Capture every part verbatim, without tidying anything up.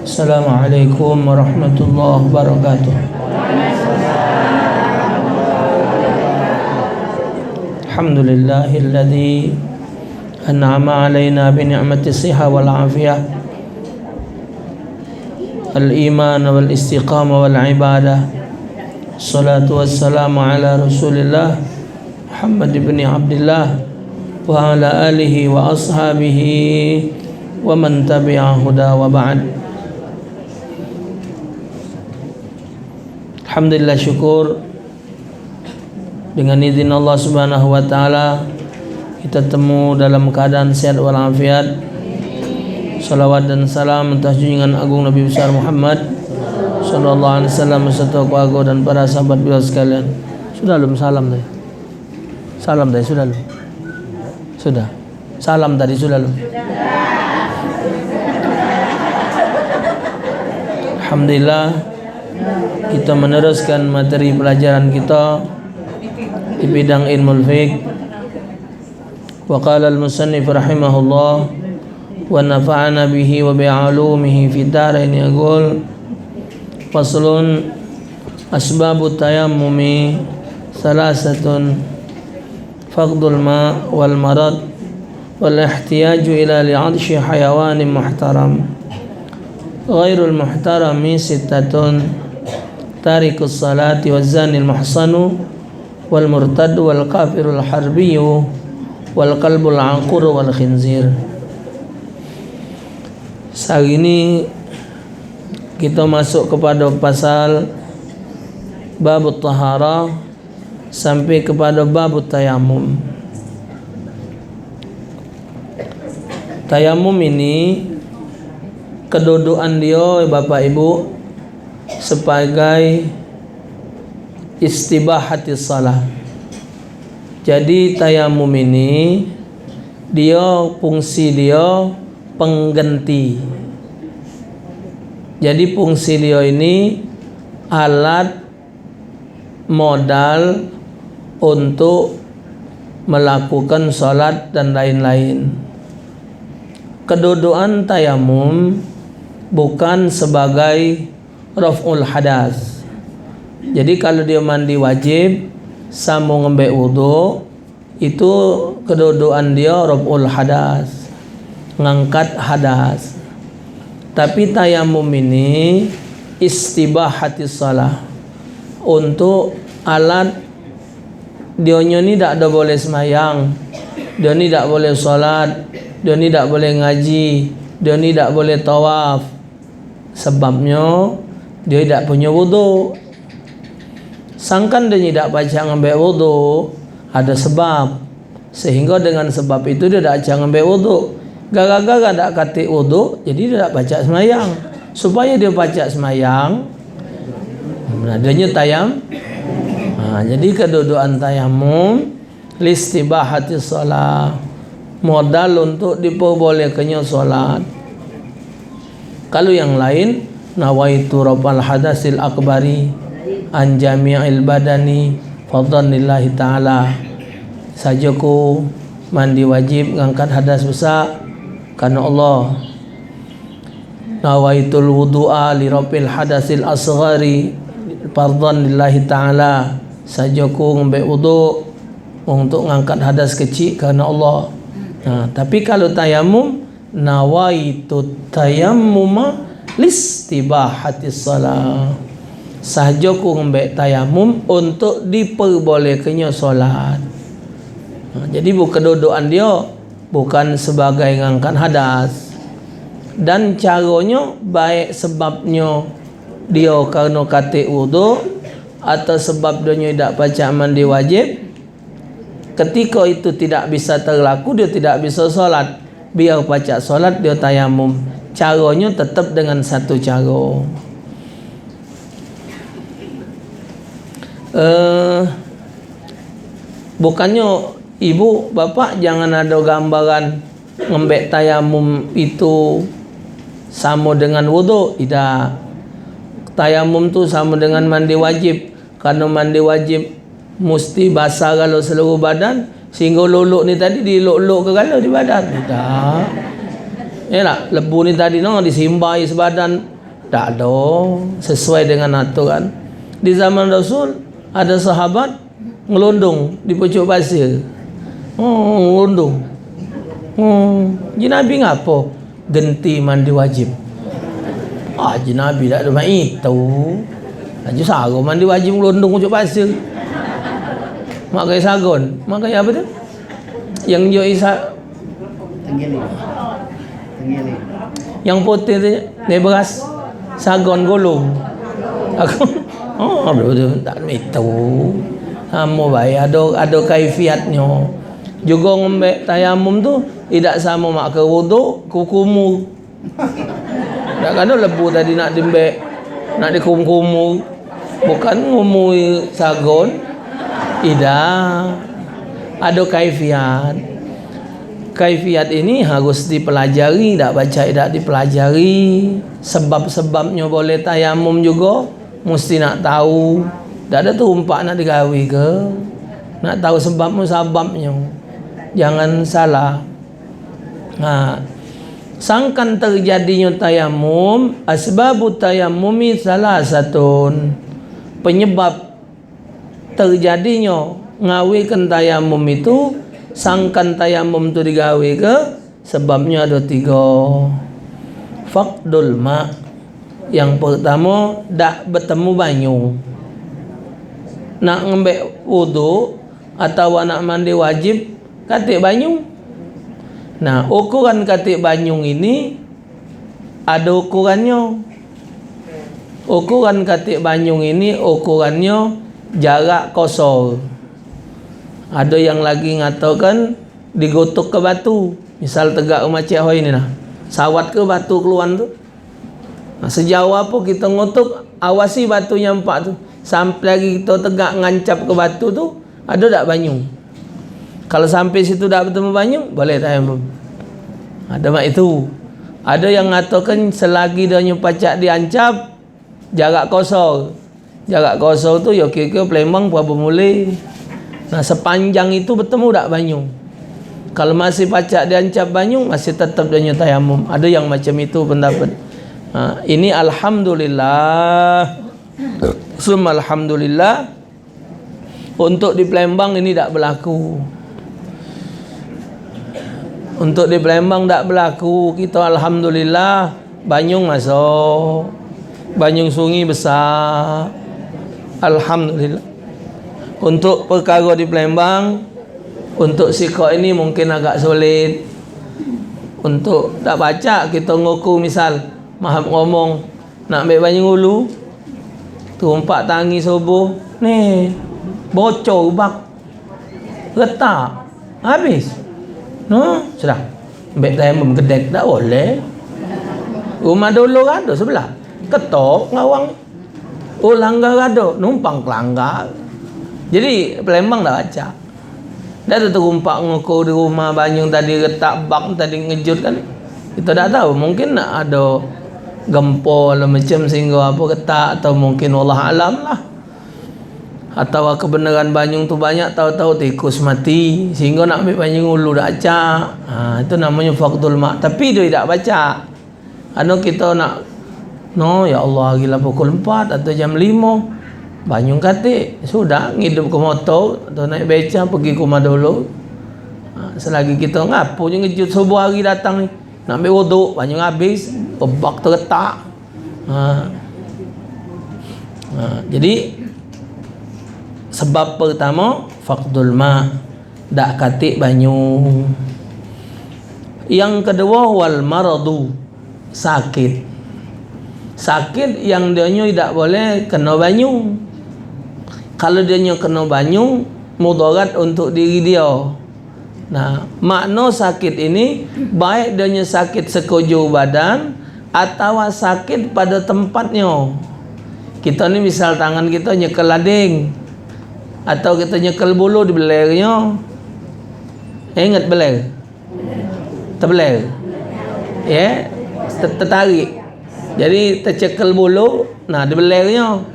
Assalamualaikum warahmatullahi wabarakatuh. Alhamdulillahilladzi an'ama alaina bi ni'mati siha wal afiyah, al iman wal istiqamah wal ibadah. Salatu wassalamu ala Rasulillah Muhammad ibni Abdillah wa ala alihi wa ashabihi wa man tabi'a huda wa ba'd. Alhamdulillah, syukur, dengan izin Allah Subhanahu wa taala, kita temu dalam keadaan sehat walafiat. Salawat dan salam atas junjungan agung Nabi besar Muhammad sallallahu alaihi wasallam beserta keluarga dan para sahabat beliau sekalian. Sudah lum salam tadi? Salam tadi sudah lum? Sudah. Salam tadi sudah lum? Alhamdulillah, kita meneruskan materi pelajaran kita di bidang ilmu fiqh. Wa qala al-musannif rahimahullah wa nafa'ana bihi wa bi ulumihi fid darain, yaqul, faslun, asbabut tayammumi salasatun, faqdul ma wal marad wal ihtiyaju ila li'atshi hayawanin muhtaram. Ghairul muhtarami sittatun, tarikus salati waz zanil muhsanu wal murtaddu wal kafirul harbiyu wal kalbul aquru wal khinzir. Sehari ini kita masuk kepada pasal babut taharah sampai kepada babut tayamum. Tayamum ini kedudukan dia, Bapak Ibu, sebagai istibahatis salah. Jadi tayamum ini dia fungsi dia pengganti. Jadi fungsi dia ini alat modal untuk melakukan salat dan lain-lain. Kedudukan tayamum bukan sebagai raf'ul hadas. Jadi, kalau dia mandi wajib, samo ngembek wuduk, itu kedudukan dia raf'ul hadas, ngangkat hadas. Tapi tayamum ini istibahatis salah, untuk alat dionyo ni dak ada boleh semayang, dio ni dak boleh salat, dio ni dak boleh ngaji, dio ni dak boleh tawaf. Sebabnyo, dio idak punyo wuduk. Sangkan dio idak pacak ngambek wuduk, ado sebab. Sehinggo dengan sebab itu dio dak pacak ngambek wuduk. Gara-gara dak katek wuduk, jadi dio dak pacak semayang. Supayo dio pacak semayang, nah, dio nyo tayam-, nah, jadi kedudukan tayamum listibahati shalah, modal untuk diperbolehkannyo salat. Kalau yang lain, nawaitu raf'al hadasil akbari an jami'il badani fadlan lillahi ta'ala. Sajoku mandi wajib ngangkat hadas besak karena Allah. Nawaitul wudu'a li raf'il hadasil asghari fardhan lillahi ta'ala. Sajoku ngambek wuduk untuk ngangkat hadas kecik karena Allah. Nah, tapi kalau tayamum, nawaitu tayammuma listibahati shalah. Sajoku ngambek tayamum untuk diperbolehkannyo salat. Nah, jadi bu kedudukan dio bukan sebagai ngangkat hadas. Dan caronyo, baik sebabnyo dio kareno katek wuduk, atau sebab dio nyo idak pacak mandi wajib, ketiko itu tidak bisa terlaku, dio tidak bisa salat. Biar pacak salat, dio tayamum. Caronyo tetap dengan satu caro. Eh, bukannyo ibu, bapak jangan ado gambaran ngembek tayamum itu samo dengan wuduk, idak. Tayamum tu samo dengan mandi wajib. Kareno mandi wajib musti basah galo seluruh badan, sehinggo lolok ni tadi dilolok-lolok ke galo di badan. Idak. Iyolah, lebu ni tadi no disimbai sebadan. Dak ado, sesuai dengan aturan. Di zaman Rasul, ado sahabat ngelundung di pucuk pasir. Oh, ngelundung. Oh, ji Nabi ngapo? Genti mandi wajib. Ah, ji Nabi dak ado mak itu. Aju saro mandi wajib ngelundung pucuk pasir. Mak kaya sagon. Mak kaya apo tu? Yang jo isa Tenggiling. Tenggiling. Yang putih tu, ni beras sagon gulung. Aku, oh, aduh, tu, tak itu. Samo bae, ado, ado kaifiatnyo. Jugo ngembek tayamum tu, idak samo mak ke wuduk, ke kumur. Dak kano lebu tadi nak diembek, nak dikumur-kumur. Bukan ngumui sagon. Idak. Ado kaifiat. Kaifiat ini harus dipelajari, dak pacak idak dipelajari. Sebab-sebabnyo boleh tayamum jugo, musti nak tau. Dak ado tumpak nak digawe ke. Nak tau sebab musababnyo. Jangan salah. Nah, sangkan terjadinyo tayamum, asbabut tayamumi salasatun. Penyebab terjadinyo ngawekan tayamum itu, sangkan tayamum tu digawe ke, sebabnyo ado tigo. Faqdul ma, yang pertamo, dak betemu banyu. Nak ngembek wuduk, atawa nak mandi wajib, katik banyu. Nah, ukuran katik banyu ini ado ukurannyo. Ukuran katik banyu ini ukurannyo jarak kosor. Ado yang lagi ngatokan digotok ke batu. Misal tegak rumah Cik Hoi ni nah. Sawat ke batu keluan tu. Nah, sejauh apo kito ngotok, awasi batu nyampak tu. Sampai lagi kito tegak ngancap ke batu tu, ado dak banyu? Kalau sampai situ dak betemu banyu, boleh tayamum. Ado mak itu. Ado yang ngatokan selagi donyo pacak diancap, jarak kosor. Jarak kosor tu yo kira-kira Palembang Prabon Mulih. Nah, sepanjang itu betemu dak banyu? Kalau masih pacak diancap banyu, masih tetap donyo tayamum. Ado yang macam itu pendapat. Ha, ini alhamdulillah. Summa alhamdulillah. Untuk di Palembang ini dak berlaku. Untuk di Palembang dak berlaku. Kito alhamdulillah, banyung masuk. Banyung sungi besak. Alhamdulillah. Untuk perkara di Palembang, untuk sikok ini mungkin agak sulit. Untuk dak pacak kito ngukur, misal, mahap ngomong, nak ambek banyu ngulu, tumpak tangi subuh, ni, bocor bak, retak, habis. Nah, sudah. Ambek tayamum gedek, dak boleh. Rumah dulu kan tu sebelah. Ketok ngawang. Oh, langgar ado, numpang ke langgar. Jadi, Palembang dak pacak. Dak ado terumpak ngukur di rumah, banyu tadi retak bak tadi ngejut kan. Kito dak tau, mungkin nak ado gempo lah macam sehingga apo retak, atau mungkin wallah alam lah. Atau kebenaran banyu tu banyak, tau-tau tikus mati, sehingga nak ambil banyu ngulu dak pacak. Ha, itu namonyo faqdul ma. Tapi dio dak pacak. Anu kito nak, no, ya Allah, gila pukul empat atau jam limo, banyu katik, sudah ngidupke motor atau naik beca pergi ke rumah dulu. Ha, selagi kito ngapo je ngejut subuh hari datang ni, nak ambil wuduk, banyu habis, bak tu retak. Ha. Ha, jadi sebab pertamo faqdul ma. Dak katik banyu. Yang keduo, wal maradu, sakit. Sakit yang dionyo dak boleh keno banyu. Kalau dionyo keno banyu, mudarat untuk diri dio. Nah, makno sakit ini, baik dionyo sakit sekujur badan, atawa sakit pada tempatnyo. Kito ni misal tangan kito nyekel lading, atau kito nyekel bulu di belernyo. Ingat beler? Tebeler. Ya, te- tetarik. Jadi tecekel bulu, nah di belernyo.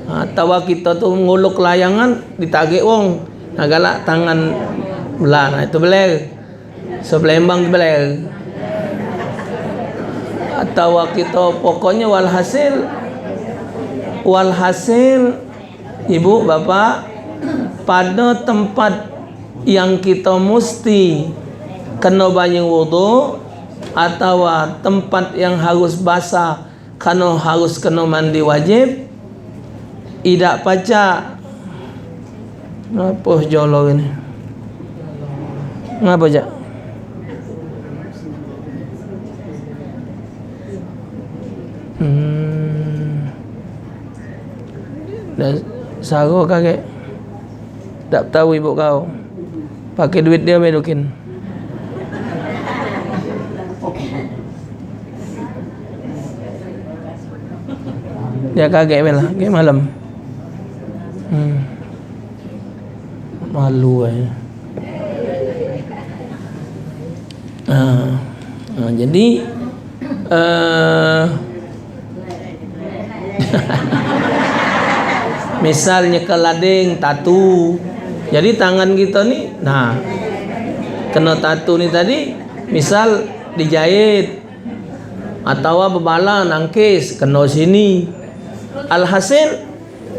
Ha, atawa kito tu nguluk layangan, ditarik wong. Nah, galak tangan belah, nah itu beler. So Palembang tu beler. Atawa kito, pokoknyo walhasil, walhasil, ibu, bapak, pado tempat yang kito musti keno banyu wudu, atawa tempat yang harus basah, kareno harus keno mandi wajib, idak pacak. Ngapo jolo ini? Ngapo, Cak? Hmm. Dah saro kagek. Dak tahu ibu kau. Pakai duit dia be dukin. Dia kagek be lah, kagek malam. Hmm. Malu aja. Nah, nah, jadi, eh, misal nyekel lading, tatu. Jadi tangan kito ni, nah, keno tatu ni tadi, misal dijahit, atawa bebala nangkis, keno sini. Alhasil,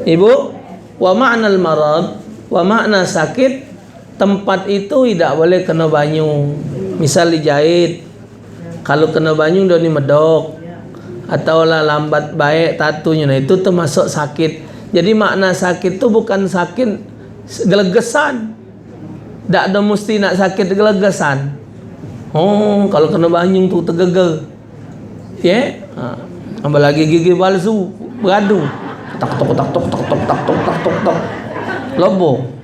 ibu, wa ma'nal marad, wa makna sakit, tempat itu idak boleh keno banyu. Misal dijahit, kalu keno banyu dio ni medok, atau lah lambat baek tatunyo, nah itu termasuk sakit. Jadi makna sakit tu bukan sakit gelegesan. Dak ado mesti nak sakit gelegesan. Oh, kalu keno banyu tu tegeger. Ye? Ha. Apalagi gigi palsu, beradu. Tak tok, tak tok, tak tok, tak tok, tak tok, tak. Lobo.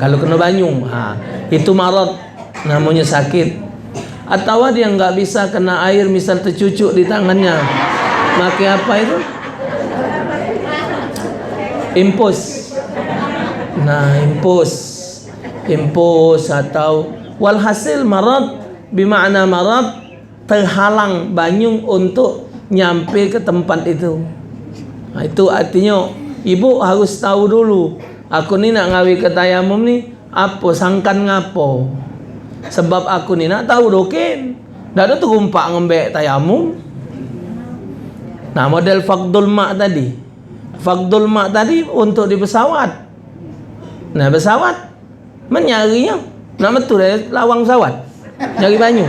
Kalu keno banyu, ha, itu marot, namonyo sakit. Atawa dia nggak bisa kena air, misal tercucuk di tangannya. Pakai apa itu? Impus. Nah, impus. Impus atau walhasil marot, bimakna marot, terhalang banyu untuk nyampe ke tempat itu. Nah, itu artinyo ibu harus tahu dulu, aku ni nak ngawi ke tayamum ni apo, sangkan ngapo? Sebab aku ni nak tahu dokin. Dak ado terumpak ngembek tayamum. Nah, model fakdul mak tadi. Fakdul mak tadi untuk di pesawat. Nah, pesawat men nyari nyo, nak metu dari lawang pesawat. Nyari banyu.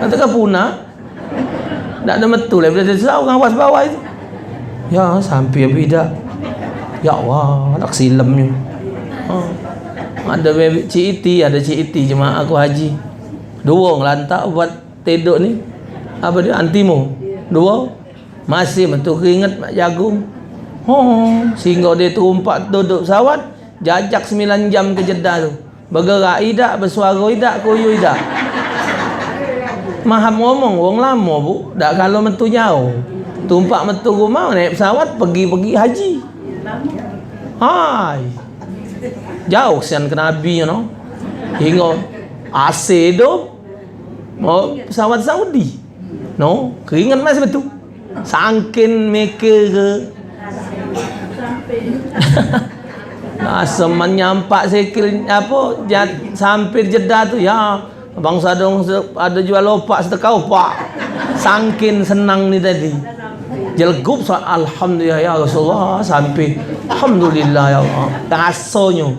Nak tengah punah. Dak ado metu dari pesawat, ngawas bawah itu. Ya, sampai apo idak. Ya Allah, nak silemnyo. Ha. Ado bebek C E T, ado C E T jemaah aku haji. Duo ngelantak buat tedok ni. Apo dio? Antimo. Duo. Masih metu keringet mak jagung. Ho, sehinggo dio terumpak duduk pesawat, jajak sembilan jam ke Jeddah tu. Begerak idak, besuaro idak, kuyu idak. Mahap ngomong, wong lamo, Bu. Dak kalo metu jauh. Tumpak metu rumah, naik pesawat, pegi-pegi haji. Hai. Jauh kesian ke Nabi, you know. Hinggo A C hidup. Oh, pesawat Saudi. No, keringet masih betul. Sangkin mikir ke. Asa menyampak sikil apo, jat, sampir Jeddah tu, ya. Bangsa dong se-, ado jual opak setekau, pak. Sangkin senang ni tadi. Jelegup sa-, "Alhamdulillah ya Rasulullah, sampai. Alhamdulillah ya Allah." Rasonyo.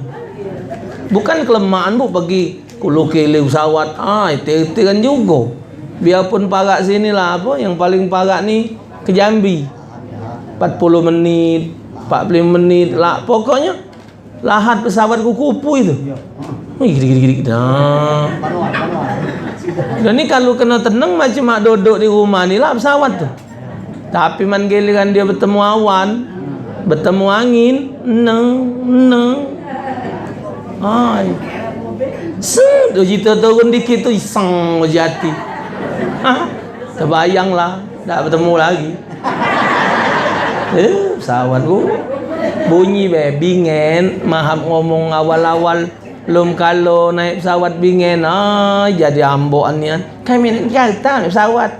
Bukan kelemahan, Bu, bagi Kulu kili pesawat, ah, iti-iti kan jugo. Biarpun parak sini lah, apo, yang paling parak ni ke Jambi. Empat puluh menit, empat puluh menit lah. Pokoknyo, lahat pesawat kukupu itu. Wih, gede, gede, gede, gede. Nah. Dan ni kalu keno teneng, macam mak dodok di rumah ni lah pesawat tu. Tapi man giliran dio betemu awan, betemu angin, neng, neng. Ai. Set, uji tu turun dikit tu, iseng uji ati. Hah? Terbayang lah, dak betemu lagi. Eh, pesawat ku. Bunyi be, bingen, mahap ngomong awal-awal. Lum kalo naik pesawat bingen, ah, jadi ambokan nian. Kami naik Jakarta naik pesawat.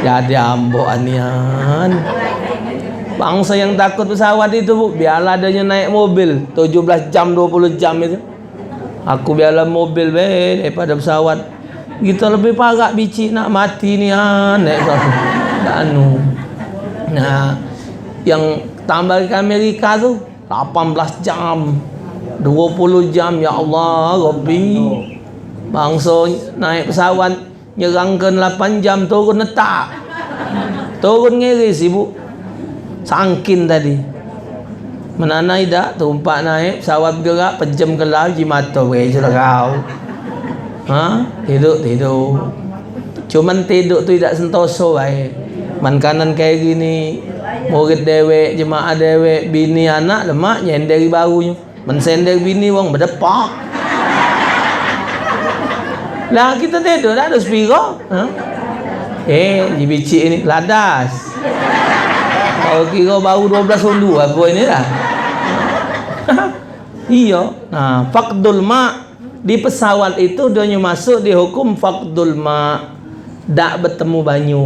Jadi ambokan nian. Bangsa yang takut pesawat itu, Bu, biarlah adanya naik mobil tujuh belas jam, dua puluh jam itu. Aku biarlah mobil be daripada pesawat. Kito lebih parak bicik nak mati nian, nek kau dak anu. Nah, yang tambah ke Amerika tu, lapan belas jam, dua puluh jam, ya Allah, Rabbi. Bangso naik pesawat, nyerangkan lapan jam, turun netak. Turun ngiris, ibu. Sangkin tadi. Menanai dak, tumpak naik, pesawat gerak, pejem kelau, jimato, weh, sudah kau. Ha? Tiduk, tiduk. Cuman tiduk tu idak sentoso bae. Man kanan kiri ni, murid dewek, jemaah dewek, bini anak lemak nyender di bahunyo. Men sender bini wong bedepak. Lah, kito tiduk dak ado sepiro. Ha? Eh, di bicik ni ladas. Kau kiro baru dua belas ulu apo ini lah. Iyo. Nah, faqdul ma di pesawat itu dio masuk di hukum faqdul ma, dak betemu banyu.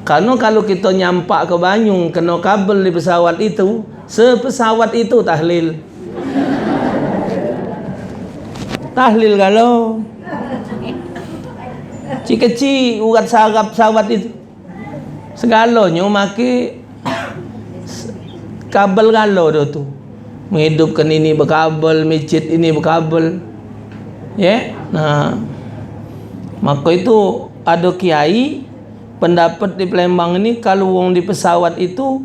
Kareno kalu kito nyampak ke banyu keno kabel di pesawat itu, sepesawat itu tahlil. Tahlil galo. Cik kecik urat sarap sawat itu. Segalonyo make kabel galo dio tu. Menghidupkan ini bekabel, micit ini bekabel. Ye? Nah. Mako itu ado kiai pendapat di Palembang ini kalu wong di pesawat itu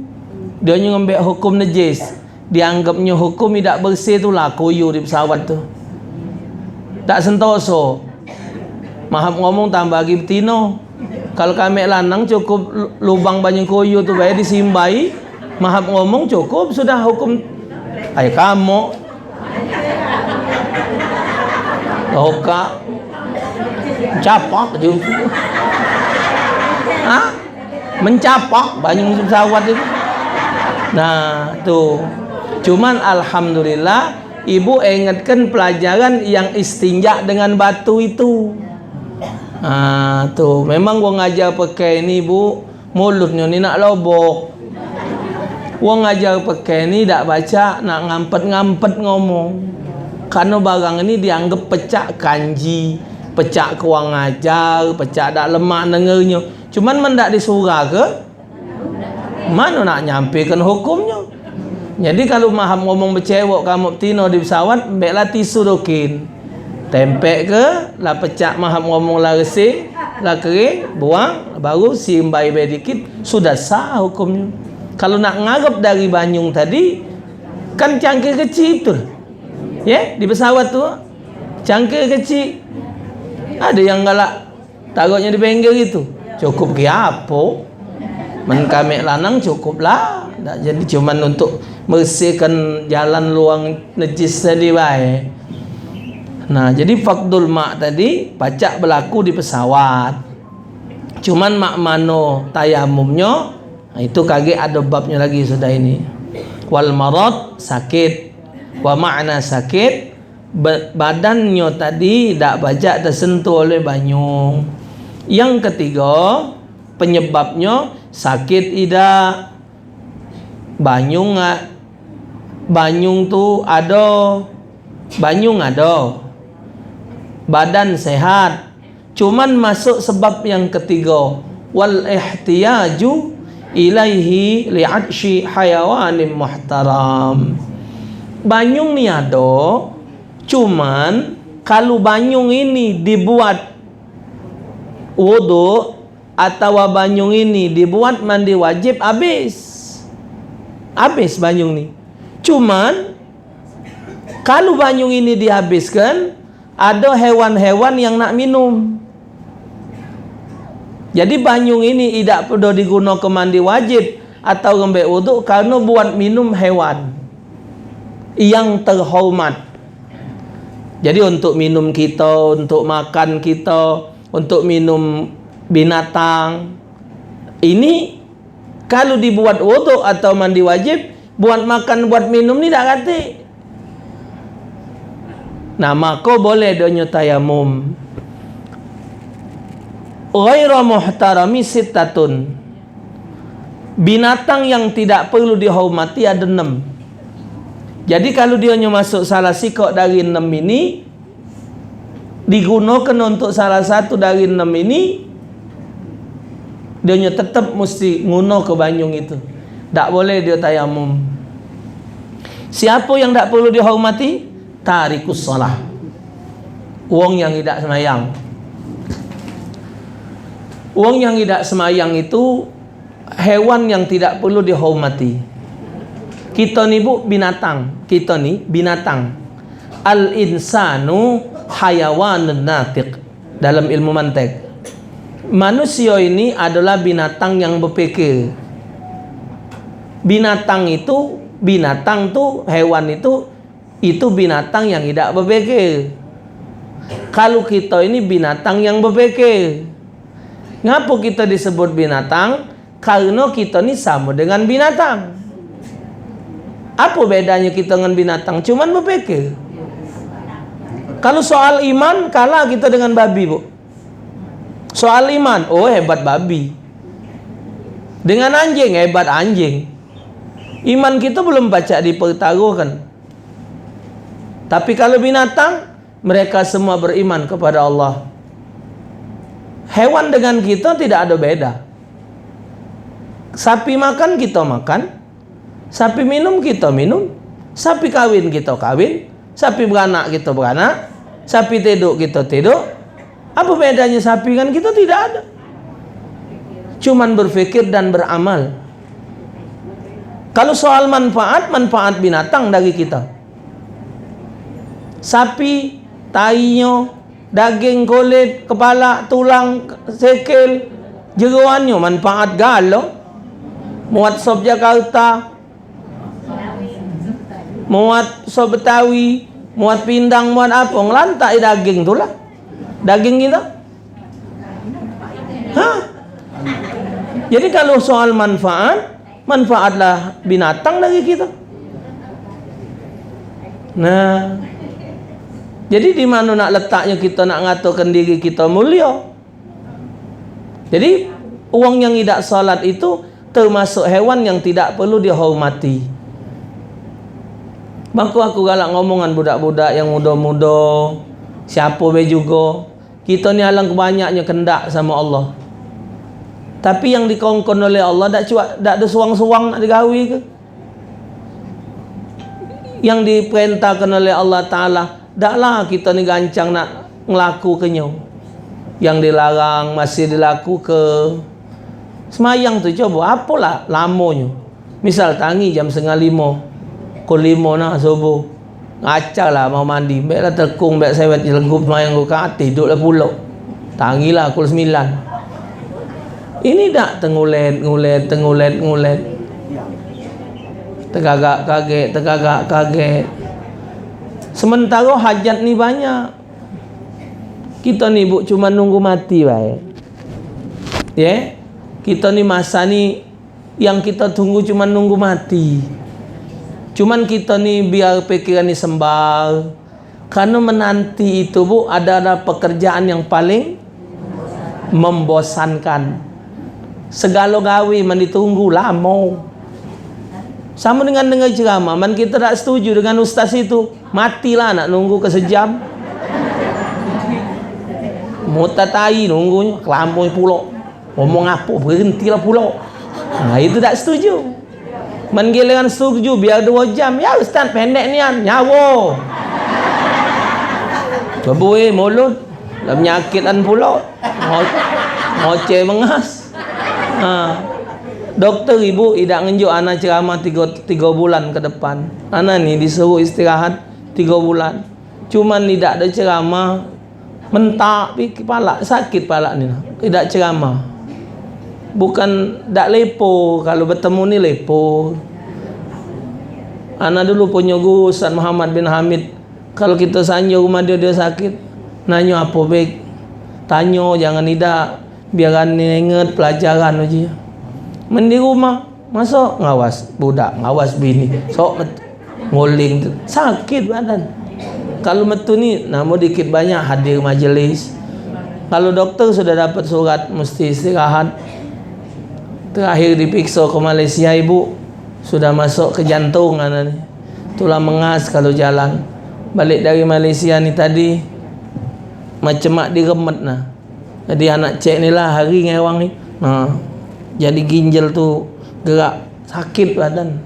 dio nyo ngambek hukum najis. Dianggapnyo hukum idak bersih tu lah koyo di pesawat tu. Dak sentoso. Mahap ngomong tambah lagi betino. Kalu kamek lanang cukup lu-, lubang banyu koyo tu bae disimbai. Mahap ngomong cukup sudah hukum. Ai kamu. Oka. Capak tu. Hah? Mencapak banyu pesawat itu. Nah, tu. Cuman alhamdulillah, ibu ingatkan pelajaran yang istinja dengan batu itu. Nah, tu. Memang gua ngajar pakai ini, Bu. Mulutnyo ni nak lobok. Wong ajar pakai ni dak pacak nak ngampet-ngampet ngomong. Kareno barang ni dianggap pecak kanji, pecak kurang ajar, pecak dak lemak dengernyo. Cuman men dak disurah ke, mano nak nyampaikan hukumnyo? Jadi kalu mahap ngomong becewok kamu betino di pesawat, ambeklah tisu dokin. Tempek ke, lah pecak mahap ngomong lah resing, lah kering, buang, baru simbai be dikit, sudah sah hukumnyo. Kalu nak ngarep dari banyung tadi, kan cangkir kecik tu. Ye, di pesawat tu, cangkir kecik. Ado yang galak taroknyo di pengger itu. Cukup ke apo? Men kamek lanang cukup lah. Dak jadi cuman untuk meresihkan jalan luang najis tadi bae. Nah, jadi faqdul ma tadi pacak belaku di pesawat. Cuman mak mano tayamumnyo, nah, itu kagek ado babnyo lagi sudah ini. Wal marad, sakit. Wa makna sakit, ba-, badannyo tadi dak pacak tesentuh oleh banyung. Yang ketigo, penyebabnyo sakit idak. Banyung a-, banyung tu ado. Banyung ado. Badan sehat. Cuman masuk sebab yang ketigo, wal ihtiyaju ilaihi li'atsyi hayawanin muhtaram. Banyung ni ado, cuman kalu banyung ini dibuat wuduk atawa banyung ini dibuat mandi wajib, habis. Habis banyung ni. Cuman kalu banyung ini dihabiskan, ado hewan-hewan yang nak minum. Jadi banyung ini idak perlu diguno ke mandi wajib atau ngambek wuduk kareno buat minum hewan yang terhormat. Jadi untuk minum kito, untuk makan kito, untuk minum binatang, ini kalu dibuat wuduk atau mandi wajib, buat makan, buat minum ni dak katik. Nah, mako boleh donyo tayamum. Ghaira muhtarami sittatun. Binatang yang tidak perlu dihormati ada enam. Jadi, kalu dionyo masuk salah sikok dari enam ini, digunokan untuk salah satu dari enam ini, dionyo tetap mesti nguno ke banyu itu. Dak boleh dio tayamum. Siapo yang dak perlu dihormati? Tarikus shalah. Wong yang idak semayang. Wong yang idak semayang itu hewan yang tidak perlu dihormati. Kito ni, Bu, binatang. Kito ni binatang. Al insanu hayawanun natiq dalam ilmu mantek. Manusia ini adalah binatang yang berpikir. Binatang itu, binatang tu, hewan itu, itu binatang yang idak berpikir. Kalu kito ini binatang yang berpikir. Ngapo kito disebut binatang? Karno kito ni samo dengan binatang. Apo bedanyo kito ngan binatang? Cuman bepikir. Kalu soal iman, kalah kito dengan babi, Bu. Soal iman, oh, hebat babi. Dengan anjing, hebat anjing. Iman kito belum pacak dipertaruhkan. Tapi kalu binatang, mereka semua beriman kepada Allah. Hewan dengan kito tidak ado beda. Sapi makan, kito makan. Sapi minum, kito minum. Sapi kawin, kito kawin. Sapi beranak, kito beranak. Sapi tiduk, kito tiduk. Apo bedanyo sapi ngan kito? Tidak ado. Cuman berpikir dan beramal. Kalu soal manfaat, manfaat binatang dari kito. Sapi, tainyo, daging, kulit, kepala, tulang, sikil, jeroannyo manfaat galo. Muat sop Jakarta, muat sop Betawi, muat pindang, muat apo, ngelantak daging tu lah. Daging kito. Hah? Jadi kalu soal manfaat, manfaatlah binatang dari kito. Nah, jadi di mano nak letaknyo kito nak ngatokan diri kito mulio? Jadi, wong yang idak salat itu termasuk hewan yang tidak perlu dihormati. Mako aku galak ngomongan budak-budak yang mudo-mudo, siapo be jugo, kito ni alang kebanyaknyo kendak samo Allah. Tapi yang dikongkon oleh Allah dak cuak, dak ado suang-suang nak digawe ke. Yang diperintahkan oleh Allah Taala, daklah kito ni gancang nak ngelakukenyo. Yang dilarang masih dilakuke. Semayang tu cobo, apolah lamonyo. Misal tangi jam setengah limo, pukul limo nah subuh. Ngacak lah mau mandi, bek lah tekung, bek sewet jelegup semayang ku, kat tiduk lah pulo. Tangi lah pukul sembilan. Ini dak tengulet, ngulet, tengulet, ngulet. Tegagak kagek, tegagak kagek. Sementaro hajat ni banyak. Kito ni, Bu, cuma nunggu mati bae. Ye? Kito ni masa ni yang kito tunggu cuma nunggu mati. Cuman kito ni biar pikiran ni sembal. Karno menanti itu, Bu, adalah pekerjaan yang paling membosankan. Segalo gawe men ditunggu, lamo. Samo dengan dengar ceramah, men kito dak setuju dengan ustaz itu, matilah nak nunggu ke sejam. Mutar tai nunggunyo, kelamo pulo. Ngomong apo, berhentilah pulo. Nah, itu dak setuju. Men giliran setuju, biar duo jam. Ya, ustaz, pendek nian, nyawo. Kebue mulut, lah penyakitan pulo. Ngo-, ngoceh mengas. Ha. Dokter ibu idak ngenjuk ana ceramah tigo, tigo bulan ke depan. Ana ni disuruh istirahat tigo bulan. Cuman idak ado ceramah, mentak pi kepala, sakit palak ni nah. Idak ceramah. Bukan dak lepo, kalu betemu ni lepo. Ana dulu punyo guru Ustaz Muhammad bin Hamid, kalu kito sanjo rumah dio, dio sakit, nanyo apo be? Tanyo, jangan idak. Biar ane inget pelajaran uji. Men di rumah, masuk ngawas budak, ngawas bini. Sok met-, nguling tu. Sakit badan. Kalu metu ni, namo dikit banyak hadir majelis. Kalu dokter sudah dapat surat, mesti istirahat. Terakhir dipikso ke Malaysia, ibu, sudah masuk ke jantung, ana ni. Tulang mengas kalu jalan. Balik dari Malaysia ni tadi, macam mak diremet nah. Jadi anak cek ni lah hari ngewang ni. Nah, jadi ginjal tu gerak, sakit badan.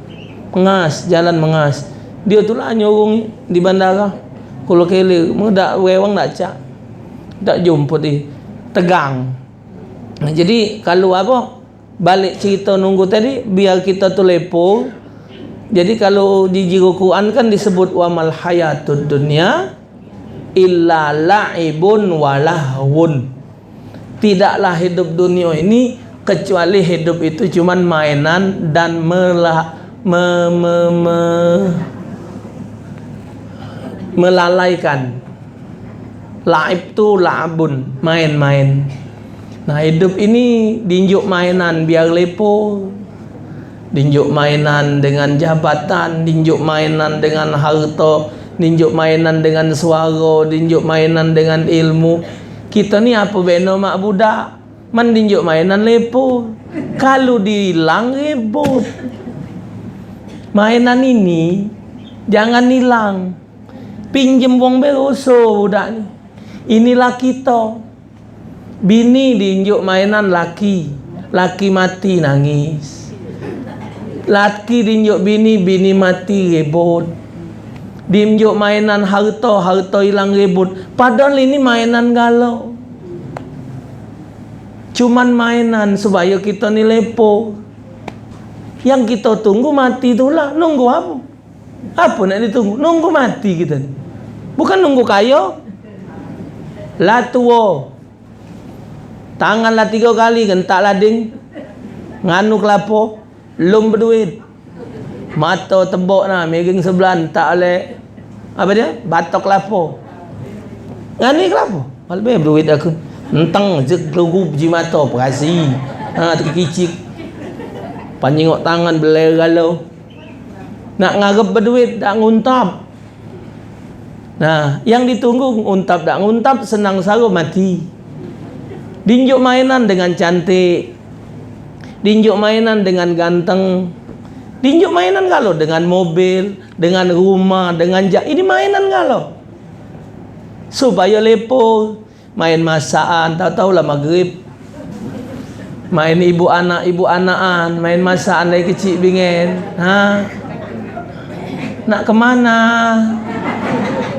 Mengas, jalan mengas. Dia tu lah nyurung di bandara. Kulo kele, dak wewang dak cak. Dak jumput di tegang. Nah, jadi kalu apo? Balik cerita nunggu tadi, biar kita tu lepo. Jadi kalu di jero Quran kan disebut, "Wa mal hayatud dunya illa la'ibun wa lahwun." Tidaklah hidup dunia ini kecuali hidup itu cuman mainan dan mela-, me-, me-, me-, melalaikan. Laib tu la'bun, main-main. Nah, hidup ini dinjuk mainan biar lepo. Dinjuk mainan dengan jabatan, dinjuk mainan dengan harta, dinjuk mainan dengan suara, dinjuk mainan dengan ilmu. Kita ni apo beno mak budak? Man dinjuk mainan lepo. Kalu diilang ribut. Mainan ini jangan ilang. Pinjem wong beroso budak ni. Inilah kita. Bini diinjuk mainan laki. Laki mati nangis. Laki diinjuk bini, bini mati ribut. Diinjuk mainan harta, harta ilang ribut. Padahal ini mainan galo. Cuman mainan supaya kita ni lepo. Yang kita tunggu mati tu lah. Nunggu apa? Apa nak ditunggu? Nunggu mati kita ni. Bukan nunggu kayo. Lah tuo. Tangan lah tigo kali gentak lading. Nganu kelapo. Lum beduit. Mato tebok nah, miring sebelah, entak oleh, apa dia? Batok kelapo. Ngani kelapo. Mal be beduit aku. Enteng je kelugu biji mato, perasi. Ha, tekicik. Panyingok tangan, beler galo. Nak ngarep beduit, dak nguntap. Nah, yang ditunggu nguntap dak nguntap, senang saro mati. Dinjuk mainan dengan cantik. Dinjuk mainan dengan ganteng. Dinjuk mainan galo dengan mobil, dengan rumah, dengan ja-, ini mainan galo. Supaya lepo. Main masakan, tau-tau lah maghrib. Main ibu anak, ibu anakan, main masakan dari kecik bingen. Ha? Nak kemana?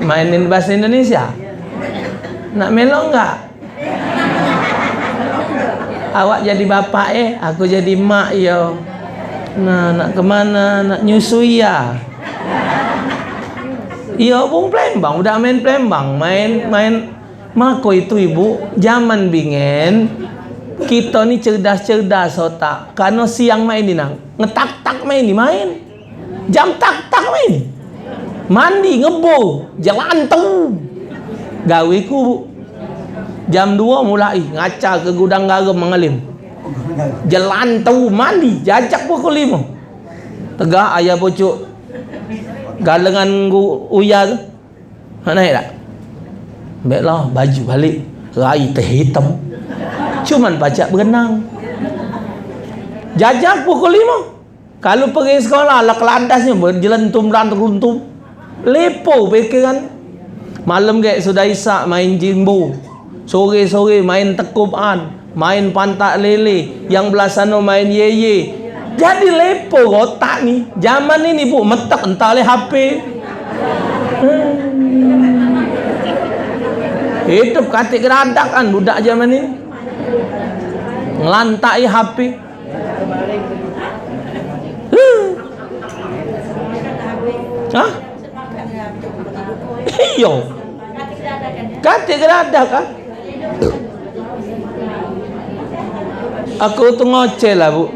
Mainin bahasa Indonesia. Nak melok enggak? Awak jadi bapak eh, aku jadi emak yo. Nah, nak kemana? Nak nyusui ya? Iyo, wong Palembang, udah main Palembang, main, main Mako itu, Ibu, zaman bingen, kito ni cerdas-cerdas otak. Karno siang main ni, nang. Ngetak-tak main ni, main. Jam tak-tak main. Mandi, ngebo, jelantu. Gaweku, Bu. Jam duo mulai, ngaca ke gudang garam Mang Alim. Jelantu, mandi, jajak pukul limo. Tegak ayah pucuk galengan nggu-, uya tu. Ha, naik dak? Ambek lah, baju balik. Rai teh hitam. Cuman pacak berenang. Jajak pukul limo. Kalu pergi sekolah, lah keladasnyo berjelentum dan runtum. Lepo pikiran. Malam gek sudah isak main jimbo. Sore-sore main tekuban, main pantak lele, yang belah sano main yeye. Jadi lepo otak ni. Zaman ini, Bu, metek entah oleh H P. Hmm. Hidup katik geradak kan budak zaman ini. Ngelantai H P. Huh. Hah? Iyo. Katik geradak kan? Aku tu ngoceh lah, Bu.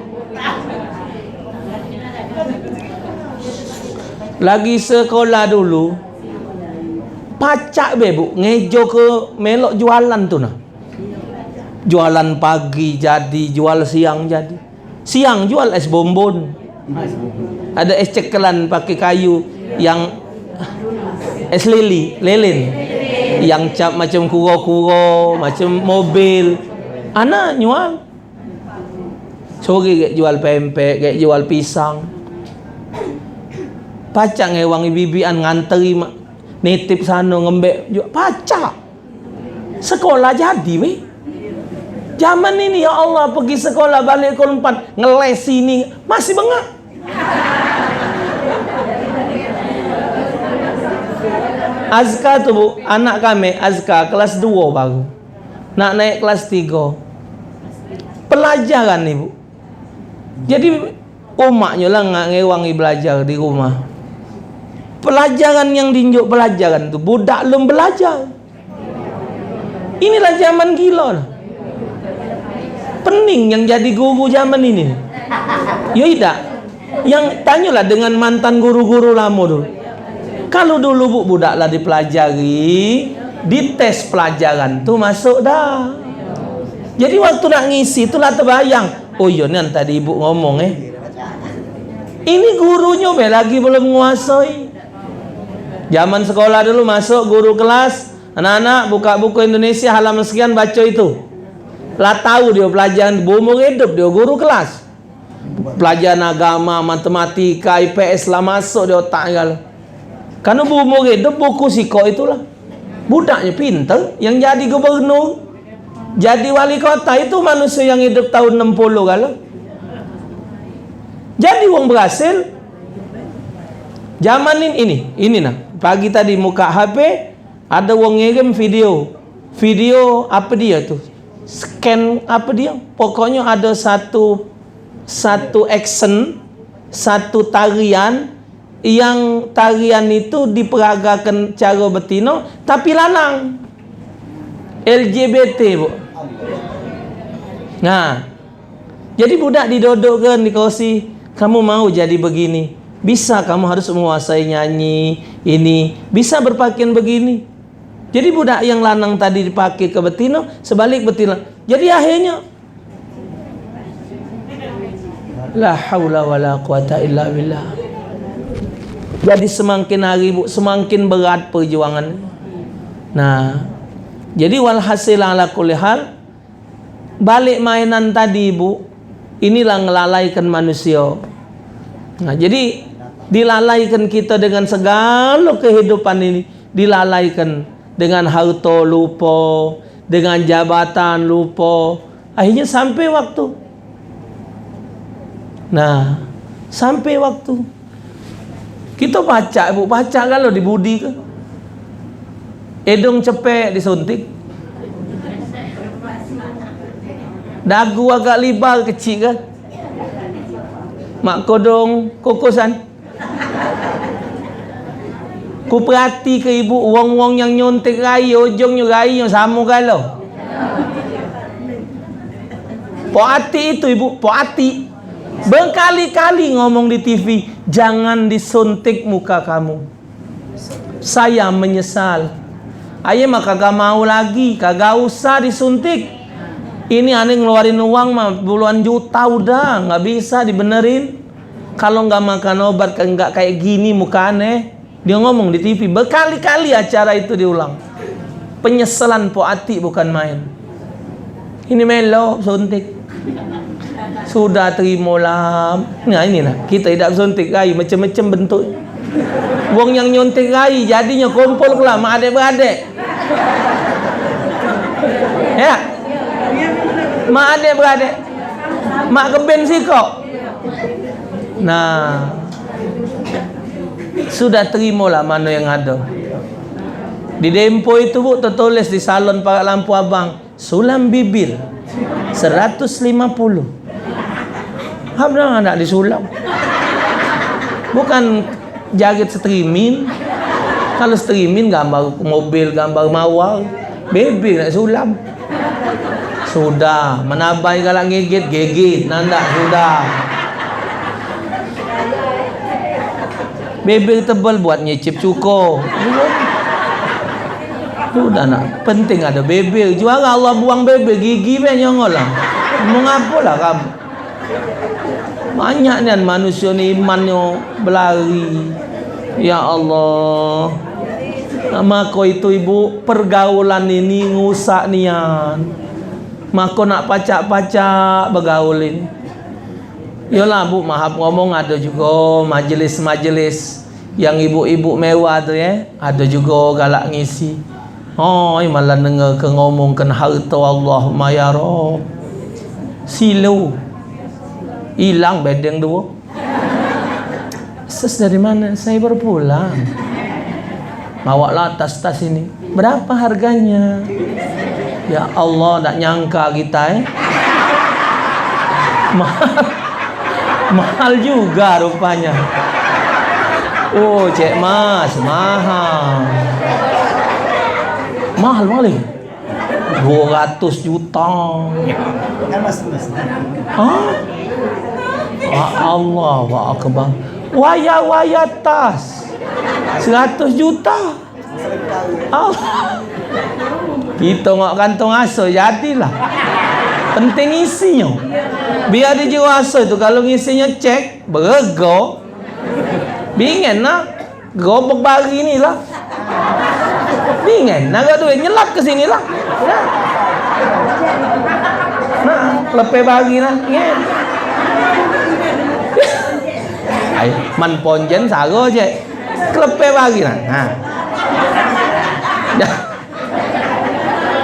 Lagi sekolah dulu, pacak be, Bu, ngejo ke melok jualan tu nah. Jualan pagi jadi, jual siang jadi. Siang jual es bonbon. Ada es cekelan pakai kayu yang es lili, lilin. Yang cap macam kuro-kuro, macam mobil. Ana nyual. Sore gek jual pempek, gek jual pisang. Pacak ngewangi bibian nganteri mak, nitip sano ngembek jual. Pacak. Sekolah jadi, weh. Zaman ini, ya Allah, pergi sekolah, balik kol empat, ngeles sini, masih bengak. Azka tu, Bu, anak kami, Azka, kelas dua baru. Nak naik kelas tiga. Pelajaran ni, Bu. Jadi, umaknyo lah ngak ngewangi belajar di rumah. Pelajaran yang dinjuk pelajaran tu, budak lum belajar. Inilah zaman gilo lah. Pening yang jadi guru zaman ini. Yo idak. Yang tanyolah dengan mantan guru-guru lamo dulu. Kalu dulu, Bu, budak lah dipelajari, dites pelajaran tu masuk dah. Jadi waktu nak ngisi tu lah tebayang. Oh iyo, nian tadi ibu ngomong, eh. Ini gurunyo be lagi belum nguasai. Zaman sekolah dulu masuk guru kelas, anak-anak buka buku Indonesia halaman sekian, baca itu. Lah tahu dio pelajaran, beumur hidup dio guru kelas. Pelajaran agama, matematika, I P S lah masuk di otak galo. Karena beumur hidup buku sikok itulah. Budaknyo pinter, yang jadi gubernur, jadi wali kota itu manusia yang hidup tahun enam puluh galo. Jadi wong berhasil. Zaman ini, ini, ini nah. Pagi tadi muka H P, ada wong ngirim video. Video apa dia tu? Scan apa dia? Pokoknya ada satu, satu action, satu tarian yang tarian itu diperagakan cara betino tapi lanang. L G B T, Bu. Nah, jadi budak didodokkan di kursi, kamu mau jadi begini. Bisa, kamu harus menguasai nyanyi, ini. Bisa berpakaian begini. Jadi budak yang lanang tadi dipakai ke betino, sebalik betino. Jadi akhirnya, la haula wala quwata illa billah. Jadi semakin hari, Bu, semakin berat perjuangan. Nah, jadi walhasil ala kulli hal, balik mainan tadi, Bu, inilah ngelalaikan manusia. Nah, jadi dilalaikan kita dengan segala kehidupan ini, dilalaikan dengan harta lupa, dengan jabatan lupa. Akhirnya sampai waktu. Nah, sampai waktu. Kita pacak, Bu, pacak galo di budi ke. Hidung cepek disuntik. Dagu agak libar kecil ke. Mak kodong kukusan. Ku perhati ke ibu, wong-wong yang nyuntik rai, ujungnyo rai yang samo galo. Pok Atik itu, Ibu, Pok Atik. Berkali-kali ngomong di T V, "Jangan disuntik muka kamu. Saya menyesal." Aye mah kagak mau lagi, kagak usah disuntik. Ini ane ngeluarin uang mah puluhan juta udah, nggak bisa dibenerin. Kalau nggak makan obat, nggak kayak gini mukane. Dia ngomong di T V, berkali-kali acara itu diulang. Penyesalan Pok Atik bukan main. Ini melo suntik. Sudah terima lah. Nah, inilah. Kita idak suntik, rai macam-macam bentuk. Wong yang nyuntik rai, jadinya kumpul pula mak adek-beradik. Ya? Mak adek-beradik. Mak keben sikok. Nah. Sudah terima lah mano yang ada. Di Dempo itu, Bu, tertulis di salon parak lampu abang, sulam bibir seratus lima puluh. Apa nak disulam? Bukan jarit streaming. Kalau streaming gambar mobil, gambar mawar, bibir nak sulam. Sudah, menabai galak ngigit, gigit, nandak sudah. Bibir tebal buat nyicip cuko. Sudah nak, penting ada bibir. Juara Allah buang bibir, gigi be nyongol lah. Mau ngapo lah kamu? Banyak nian manusia ni imannyo belari. Ya Allah. Nah, mako itu, Ibu, pergaulan ini ngusak nian. Mako nak pacak-pacak begaul ini. Yolah, Bu, maaf ngomong, ada juga majelis-majelis yang ibu-ibu mewah tu, ya, ada juga galak ngisi. Oi, malah nengok ke ngomongkan harta Allah, ya Rob. Silo. Hilang bedeng duo. Ses dari mana? Saya baru pulang. Bawalah tas-tas ini. Berapa harganya? Ya Allah, tak nyangka kita, eh. Mahal. Mahal juga rupanya. Oh, cek mas, mahal. Mahal, mahal. Dua ratus juta. Hah? Ah, Allahu Akbar. Waya-waya tas. Seratus juta. Allah. Kita ngok kantong aso jadilah. Penting isinyo. Biar di jiwa aso tu, kalau ngisinyo cek, berego. Bingen nah. Gerobok bari ni lah. Bingen nah, agak duit nyelap ke sini lah. Nah. Nah, lepe bari nah. Ngen. Ai, man ponjen saro je. Kelepe bari nah. Nah. Dah.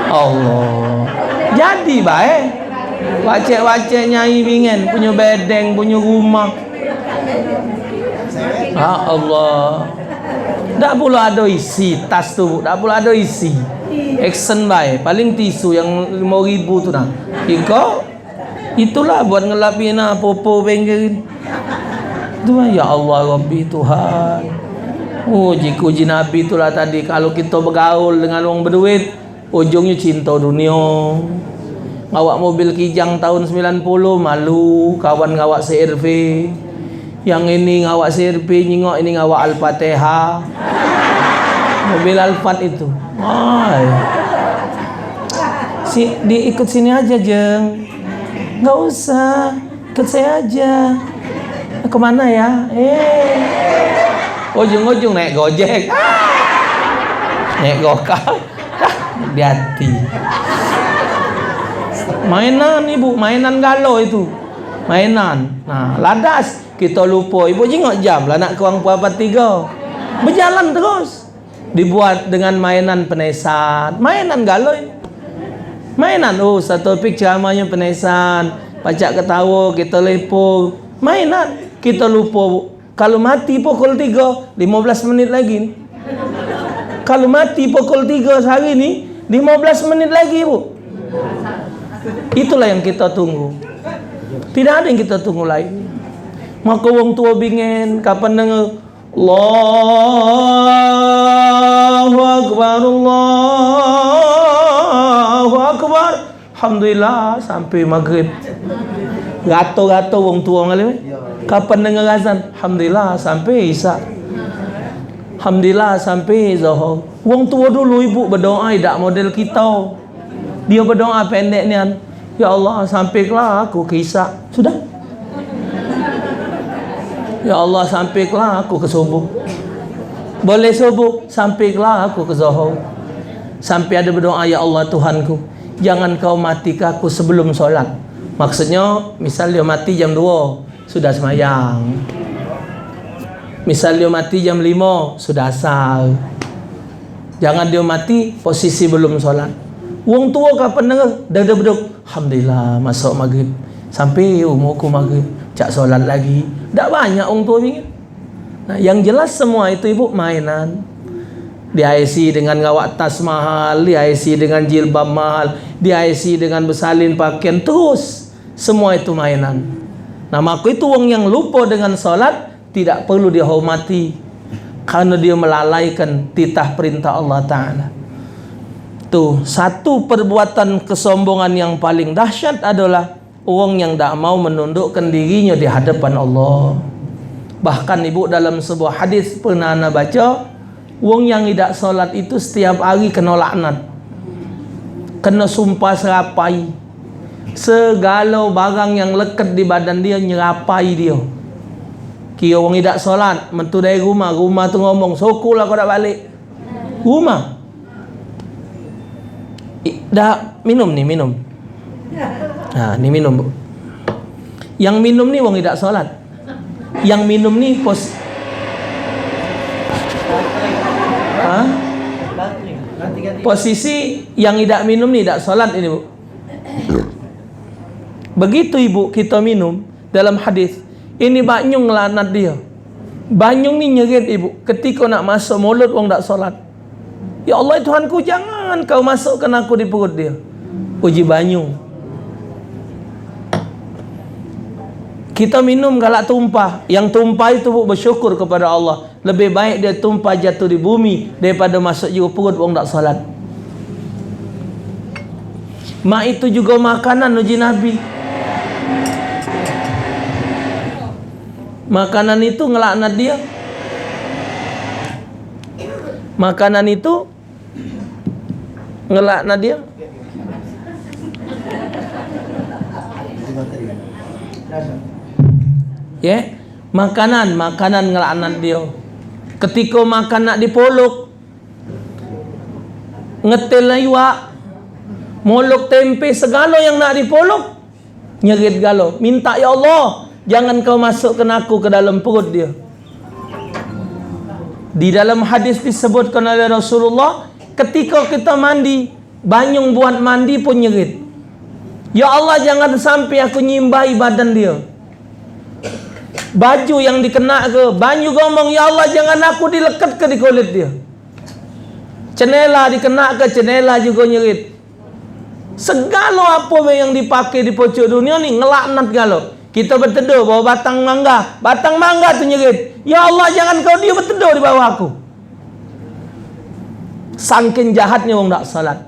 Allah. Jadi bae. Wacek-wacek nyai bingen, punyo bedeng, punyo rumah. Ya Allah. Dak pulo ado isi tas tu, dak pulo ado isi. Action bae, paling tisu yang limo ribu tu nah. Iko Itulah buat ngelap ina popo bengkel. Tu, ya Allah Rabbi Tuhan. Oh, jiku ji Nabi itulah tadi, kalau kito begaul dengan wong beduit, ujungnyo cinto dunio. Ngawak mobil Kijang tahun sembilan puluh, malu kawan ngawak C R V. Yang ini ngawak C R V, nyingok ini ngawak Al-Fatihah. Mobil Alphard itu. Wah. Si, di, ikut sini aja, Jeng. Nggak usah. Ikut saya aja. Kemana ya? Eh. Ujung-ujung naik Gojek. Naik Gokar. Di hati. Mainan, Ibu, mainan galo itu. Mainan. Nah, ladas. Kito lupo, ibu jingok jam lah nak kurang pukul tigo. Bejalan terus. Dibuat dengan mainan penesan. Mainan galoi. Mainan, oh, Ustaz Taufik ceramanyo penesan. Pacak ketawa, kito lepo. Mainan. Kito lupo. Kalu mati pukul tigo, limo belas menit lagi ni. Kalu mati pukul tigo sehari ni, limo belas menit lagi, Bu. Itulah yang kita tunggu. Tidak ada yang kita tunggu lain. Maka wong tua bingen, kapan dengar, "Allahu Akbar, Allahu Akbar." Alhamdulillah, sampai maghrib. Gato-gato wong tuo ngalih. Kapan dengar azan? Alhamdulillah, sampai isya. Alhamdulillah, sampai zuhur. Wong tuo dulu, ibu, bedoa idak model kito. Dio bedoa pendek nian. "Ya Allah, sampaikanlah aku ke isya." Sudah. "Ya Allah, sampaikanlah aku ke subuh." Boleh subuh, "Sampaikanlah aku ke zuhur." Sampai ada berdoa, "Ya Allah Tuhanku, jangan kau matikan aku sebelum sholat." Maksudnya, misal dia mati jam dua, sudah semayang. Misal dia mati jam lima, sudah asar. Jangan dia mati posisi belum sholat. Wong tua kapan dengar, dah, dah beduk. Alhamdulillah, masuk maghrib. Sampai umurku maghrib, cak sholat lagi. Dak banyak wong tua bingit. Nah, yang jelas semua itu, ibu, mainan. Dihiasi dengan ngawak tas mahal, dihiasi dengan jilbab mahal, dihiasi dengan besalin pakaian, terus semua itu mainan. Nah, maka itu wong yang lupa dengan sholat, tidak perlu dihormati karena dia melalaikan titah perintah Allah Ta'ala. Tuh, satu perbuatan kesombongan yang paling dahsyat adalah orang yang tak mau menundukkan dirinya di hadapan Allah. Bahkan, ibu, dalam sebuah hadis pernah ana baca, wong yang idak solat itu setiap hari kena laknat. Kena sumpah serapai. Segalo barang yang leket di badan dia nyerapai dia. Kio wong idak solat, metu dari rumah, rumah tu ngomong, "Sokolah kau dak balek." Rumah. I, dah minum ni, minum. Ha, ni minum, Bu. Yang minum ni wong idak solat. Yang minum ni pos-, ha? Posisi yang idak minum ni idak solat ini, Bu. Begitu ibu kita minum, dalam hadis, ini banyu ngelaknat dia. Banyu ni nyerit, ibu. Ketika nak masuk mulut, wong dak solat. Ya Allah, Tuhanku, jangan kau masukkan aku di perut dia. Uji banyu. Kita minum galak tumpah. Yang tumpah itu, Bu, bersyukur kepada Allah. Lebih baik dia tumpah jatuh di bumi daripada masuk juga perut wong dak salat. Mak itu juga makanan uji Nabi. Makanan itu ngelaknat dia. Makanan itu ngelaknat dia. Ya, makanan, makanan ngelaknat dia. Ketika makan nak dipolok, ngetil iwak, molok tempe, segala yang nak dipolok, nyerit galo, minta, "Ya Allah, jangan kau masukkan aku ke dalam perut dia." Di dalam hadis disebutkan oleh Rasulullah, ketika kita mandi, banyung buat mandi pun nyerit, "Ya Allah, jangan sampai aku nyimbai badan dia." Baju yang dikena ke, banyu gomong, "Ya Allah, jangan aku dileket ke di kulit dia." Cenela dikena ke, cenela juga nyerit. Segalo apo be yang dipake di pojok dunia ni ngelaknat galo. Kita beteduh bawah batang mangga, batang mangga tu nyerit, "Ya Allah, jangan kau dia beteduh di bawah aku." Sangkin jahatnya wong dak salat.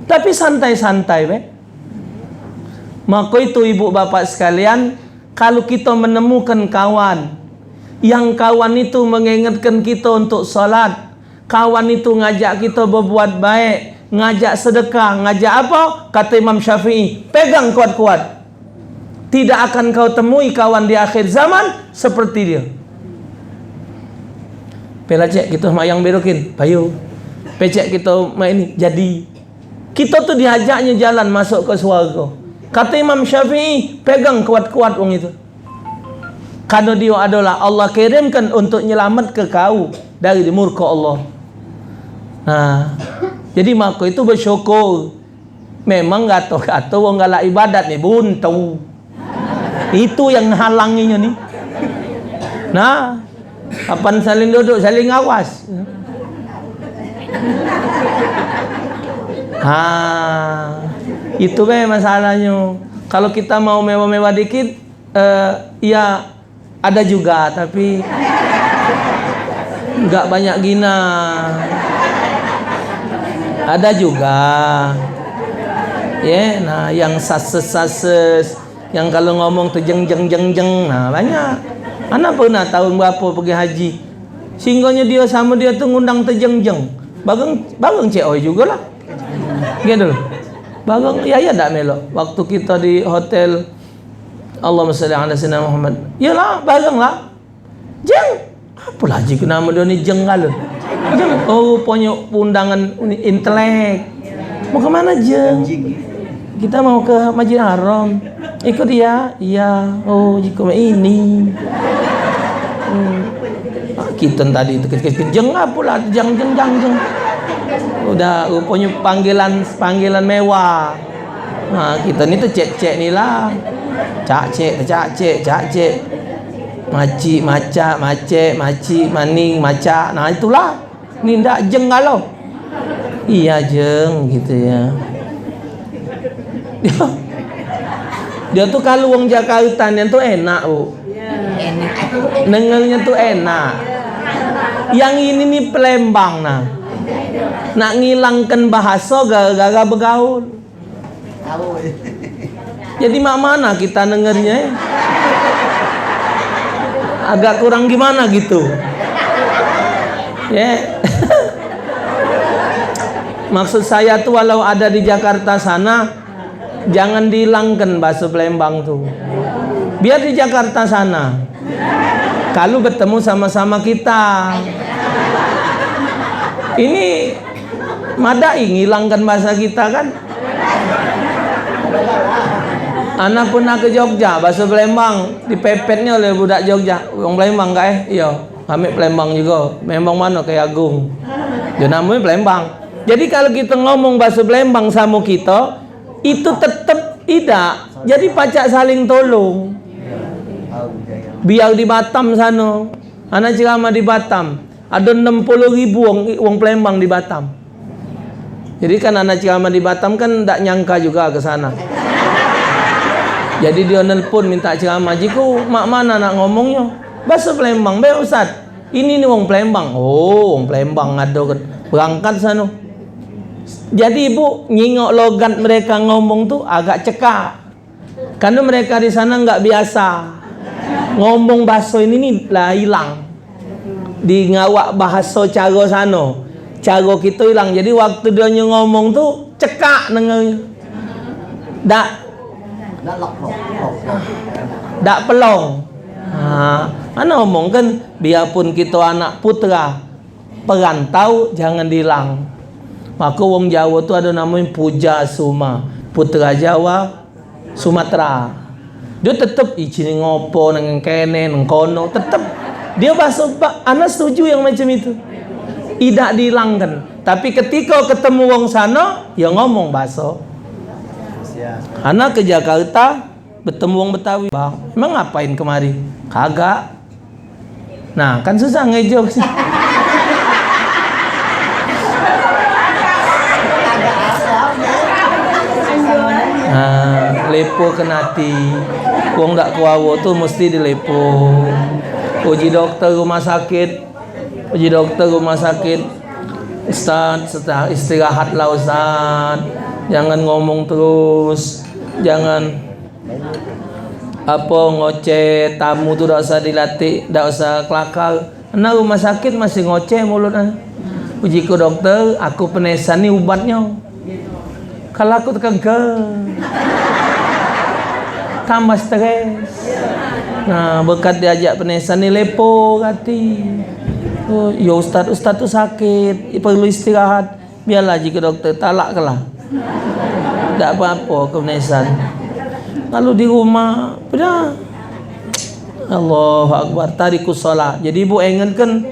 Tapi santai-santai be. Maka itu, ibu bapak sekalian, kalau kita menemukan kawan, yang kawan itu mengingatkan kita untuk salat, kawan itu ngajak kita berbuat baik, ngajak sedekah, ngajak apa? Kata Imam Syafi'i, pegang kuat-kuat. Tidak akan kau temui kawan di akhir zaman seperti dia. Pela cek kita mayang berokin, payu. Pecek kita main ni, jadi. Kita tu diajaknya jalan masuk ke swarga. Kata Imam Syafi'i, pegang kuat-kuat wong itu. Karena dia adalah Allah kirimkan untuk nyelamatke kau dari murka Allah. Nah, jadi maka itu bersyukur. Memang gato-gato wong galak ibadat ni buntu. Itu yang halanginyo ni. Nah, kapan saling duduk, saling awas. Ha, itu be masalahnyo. Kalau kita mau mewah-mewah dikit, eh, ya ada juga, tapi nggak banyak gina. Ada juga. Ya, nah, yang sases-sases, yang kalau ngomong tu jeng, jeng, jeng, jeng. Nah, banyak. Ana pernah tahun berapa pergi haji. Singgonyo dia sama dia tu ngundang tejeng-jeng. Bareng, bareng cek oi jugalah. Gitu loh. Bareng, ya, ya dak melok. Waktu kita di hotel, Allahumma shalli ala sayyidina Muhammad. Yalah, bareng lah. Jeng. Apalah ji ke nama dia ni jeng galo. Jeng. Oh, rupanya undangan ni intelek. Mau ke mana, Jeng? Kita mau ke Masjid Haram. Ikut ya? Iya. Oh, jiko mak ini. Hmm. Ah, kita tadi tu kecil-kecil. Jeng apalah? Jeng, jeng, jeng, jeng. Udah, rupanya panggilan, panggilan mewah. Ha, kita ni tu cek-cek ni lah. Cak cek, cak cek, cak cek. Macik, macak, macek, macik, maning, macak. Nah, itulah. Ni ndak jeng galo. Iya, jeng, gitu ya. Dia tu kalau wong Jakarta nian tu enak, Bu. Dengernya tu enak. Yang ini ni Palembang nah. Nak ngilangkan bahasa gara-gara begaul. Jadi mak mana kita dengernya, eh? Agak kurang gimana gitu. Ya. Maksud saya tu walau ada di Jakarta sana, jangan dihilangkan bahasa Palembang tu. Biar di Jakarta sana. Kalau bertemu sama-sama kita. Ini madai ngilangkan bahasa kita kan. Ana pernah ke Jogja, bahasa Palembang dipepetnya oleh budak Jogja. Wong Palembang kak eh? Iya. Kami Palembang juga. Memang mana Kiai Agung? Yo namonyo Palembang. Jadi kalu kito ngomong bahaso Palembang samo kito, itu tetep idak. Jadi pacak saling tolong. Biar di Batam sano, ana ceramah di Batam, ado enam puluh ribu wong, wong Palembang di Batam. Jadi kan ana ceramah di Batam kan dak nyangka juga ke sana. Jadi dio nelpon minta ceramah, "Jiku, mak mano nak ngomongnyo?" "Bahaso Palembang be, Ustaz." "Ini ni wong Palembang." "Oh, wong Palembang ado kan." Berangkat sano. Jadi ibu nyingok logat mereka ngomong tu agak cekak. Karena mereka di sana nggak biasa. Ngomong bahaso ini ni lah hilang. Di ngawak bahaso caro sano. Caro kito hilang. Jadi waktu dionyo ngomong tu cekak dengarnyo. Dak. Dak pelong. Ha, ana omong kan, biarpun kito anak putra perantau, jangan dihilang. Mako wong Jawa tu ado namonyo puja suma, putra Jawa, Sumatera. Dio tetep izin ngopo nang kene, nang kono, tetep. Dio bahaso, ba-, ana setuju yang macam itu. Idak dihilangkan. Tapi ketiko ketemu wong sano, ya ngomong bahaso. Ana ke Jakarta, betemu wong Betawi, "Bang, emang ngapain kemari?" "Kagak." Nah, kan susah ngejo. Nah, lepo ke ati. Wong dak kuawo tu mesti dilepo. Uji dokter rumah sakit, uji dokter rumah sakit. "Ustaz, seta-, istirahatlah, Ustaz. Jangan ngomong terus. Jangan apo, ngoceh, tamu tu dak usah dilatih, dak usah kelakar." Nah, rumah sakit masih ngoceh mulutnyo. Uji ku dokter, "Aku penesan ni ubatnyo. Kalu aku tekengkel, tambah stres." Nah, bekat diajak penesan ni lepo ati. "Oh, yo Ustaz, Ustaz tu sakit, perlu istirahat." "Biarlah," ji ke dokter, "talak kelah. Dak apo-apo ke penesan." Lalu di rumah, peda. Allahu Akbar, tarikus shalah. Jadi ibu ingetkan,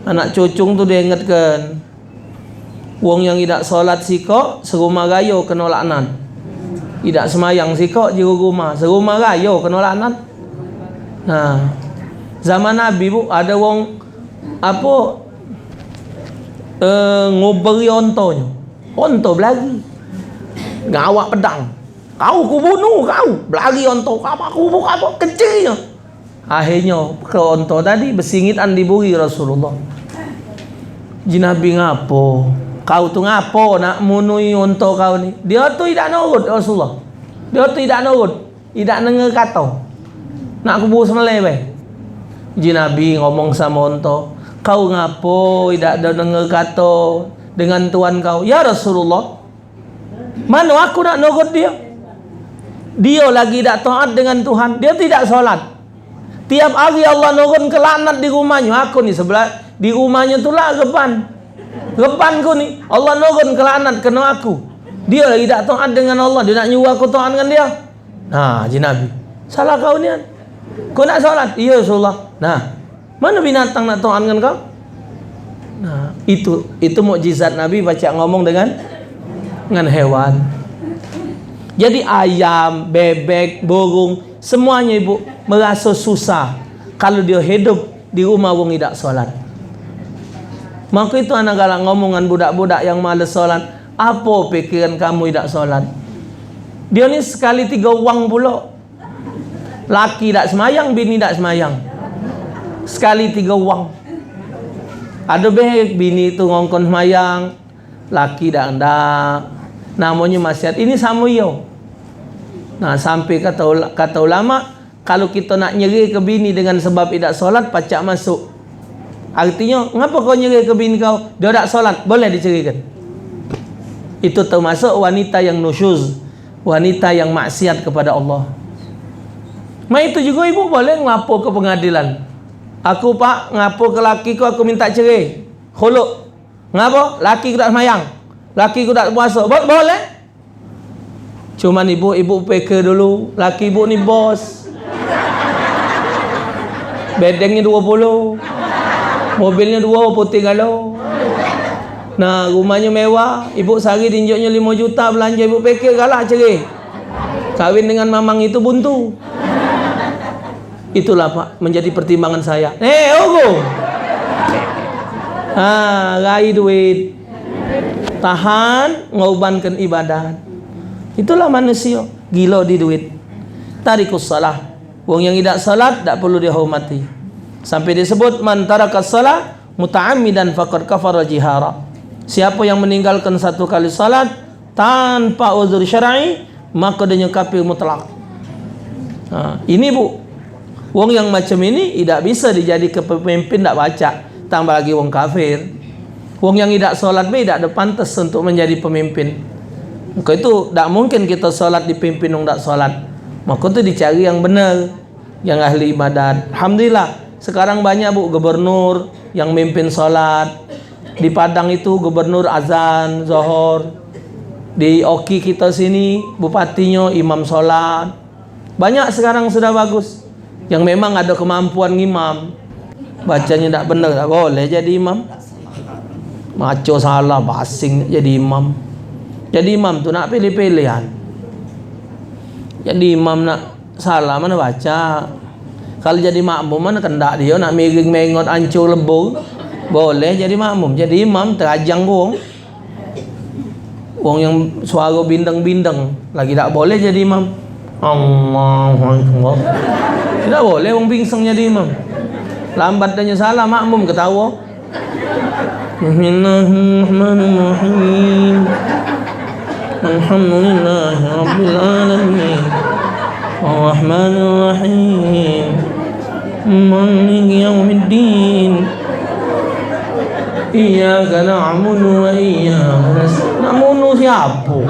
anak cucung tu diingetkan. Wong yang idak solat sikok, serumah rayo keno laknat. Idak semayang sikok, jero rumah, serumah rayo keno laknat. Nah, zaman Nabi, bu, ado wong apo, eh, nguberi ontonyo. Onto belari. Ngawak pedang. "Kau ku bunuh, kau." Belari onto, "Kau aku bunuh, kau." Kencernyo. Akhirnyo, ke onto tadi besingitan di buri Rasulullah. Ji Nabi, "Ngapo? Kau tu ngapo nak munui onto kau ni?" Dio tu idak nurut Rasulullah. Dio tu idak nurut. Idak nenge kato. Nak kubur semele be. Ji Nabi ngomong samo onto, "Kau ngapo idak ado nenge kato dengan Tuhan kau?" "Ya Rasulullah, mano aku nak nurut dio? Dio lagi idak taat dengan Tuhan. Dio tu idak solat. Tiap hari Allah nurun ke laknat di rumahnyo. Aku ni sebelah, di rumahnyo tu lah reban. Reban ku ni, Allah nurun ke laknat keno aku. Dio lagi idak taat dengan Allah. Dio nak nyuruh aku taat dengan dio." Nah, ji Nabi, "Salah kau nian. Kau nak solat?" "Iyo, Rasulullah." "Nah, mano binatang nak taat dengan kau?" Nah, itu, itu mukjizat Nabi pacak ngomong dengan, dengan hewan. Jadi ayam, bebek, burung, semuanyo ibu meraso susah kalu dio hidup di rumah wong idak solat. Mako itu anak galak ngomong dengan budak-budak yang males solat, "Apo pikiran kamu idak solat?" Dio ni sekali tigo wang pulo. Laki dak semayang, bini dak semayang. Sekali tigo wang. Ado be bini tu ngongkon semayang, laki dak ndak. Namonyo maksiat. Ini samo iyo. Nah, sampe kato ul-, kato ulama, kalu kito nak nyereke bini dengan sebab idak solat, pacak masuk. Artinyo, "Ngapo kau nyereke bini kau? Dio dak solat." Boleh dicereken. Itu termasuk wanita yang nusyuz, wanita yang maksiat kepada Allah. Mak itu jugo ibu boleh ngelapor ke pengadilan. "Aku, Pak, ngelapor ke laki ku, aku minta cerai. Khulu'." "Ngapo?" "Laki ku dak semayang. Laki ku dak puaso." Bo-, boleh. Cuman ibu, ibu peke dulu. Laki ibu ni bos. Bedengnyo duo puluh. Mobilnyo duo, putih galo. Nah, rumahnyo mewah, ibu sehari dienjoknyo limo juta belanjo, ibu pikir galak cere. Kawin dengan mamang itu buntu. Itulah, Pak, menjadi pertimbangan saya. Eh, ogo. Ha, rai duit. Tahan ngorbankan ibadat. Itulah manusia gilo di duit. Tarikus salah. Wong yang idak salat dak perlu dihormati. Sampai disebut, "Man tarakas salah muta'ammidan faqad kafara jihara." Siapa yang meninggalkan satu kali salat tanpa uzur syar'i, maka dia kafir mutlak. Ha, ini, Bu. Wong yang macam ini idak bisa dijadike pemimpin, dak pacak, tambah lagi wong kafir. Wong yang idak solat be idak ado pantes untuk menjadi pemimpin. Maka itu dak mungkin kita solat dipimpin wong dak solat. Maka itu dicari yang benar, yang ahli ibadat. Alhamdulillah, sekarang banyak, Bu, gubernur yang mimpin solat. Di Padang itu gubernur azan zohor. Di Oki kita sini bupatinyo imam solat. Banyak sekarang sudah bagus. Yang memang ada kemampuan ngimam. Bacanya dak benar, dak boleh jadi imam. Maco salah, basing jadi imam. Jadi imam tu nak pilih-pilihan. Jadi imam nak salah mana baca. Kalau jadi makmum mana kendak dia nak miring mengot ancur lebur. Boleh jadi makmum, jadi imam terajang wong. Wong yang suara bindeng-bindeng lagi dak boleh jadi imam. Allahu Akbar. Dak boleh wong bingseng jadi imam. Lambat danyo salah, makmum ketawa. Bismillahirrahmanirrahim. Alhamdulillahirabbil alamin. Arrahmanirrahim. Maliki yaumiddin. Iyyaka na'budu wa iyyaka nasta'in. Nak munu siapo?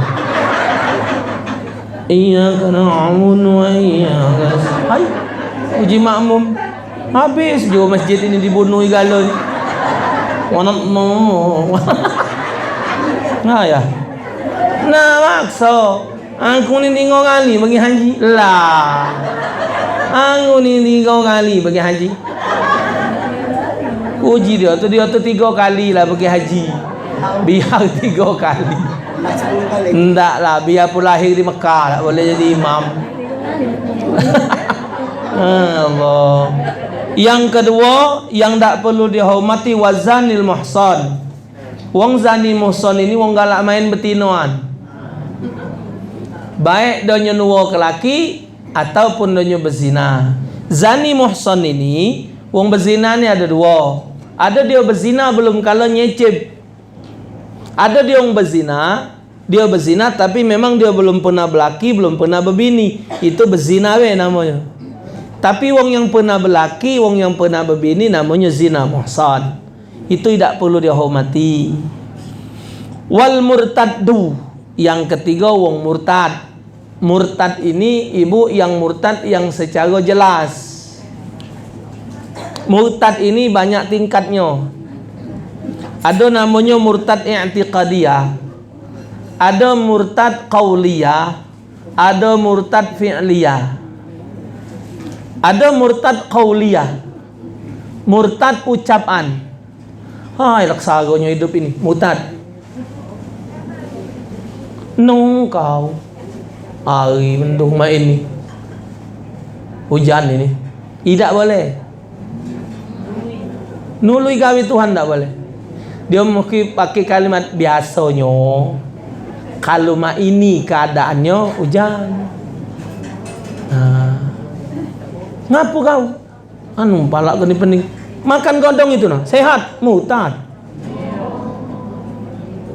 Iyyaka na'budu wa iyyaka nasta'in. Hai, uji makmum. Habis jugo masjid ini dibunuh galo ni. Wanat no. Nah, ya. Nah, makso. Aku ni tigo kali pergi haji. Lah. Aku ni tigo kali pergi haji. Uji dia tu, dia tu tigo kali lah pergi haji. Biar tigo kali. Ndak lah, biar pun lahir di Mekah, tak boleh jadi imam. Allah. Yang kedua, yang dak perlu dihormati, wazanil muhsan. Wong zani muhsan ini wong galak main betinoan. Baik donyo nuo ke laki ataupun donyo bezina. Zani muhsan ini, wong bezina ni ada duo. Ada dio bezina belum kalo nyecep. Ada dio wong bezina, dio bezina tapi memang dio belum pernah belaki, belum pernah bebini. Itu bezina be namonyo. Tapi wong yang pernah belaki, wong yang pernah bebini namonyo zina muhsan. Itu idak perlu dihormati. Wal murtaddu, yang ketiga wong murtad. Murtad ini, ibu, yang murtad yang secara jelas. Murtad ini banyak tingkatnyo. Ado namonyo murtad i'tiqadiyah, ado murtad qauliyah, ado murtad fi'liyah. Ado murtad qauliyah, murtad ucapan. Hai, laksaronyo idup ini, murtad. Nung kau. Hari mendung mak ini. Hujan ini. Idak boleh. Nului gawe Tuhan dak boleh. Dia mesti pakai kalimat biasonyo. Kalau mak ini keadaannyo hujan. Nah. Ngapo kau? Anu, palak keni pening. Makan godong itu nah, sehat, murtad.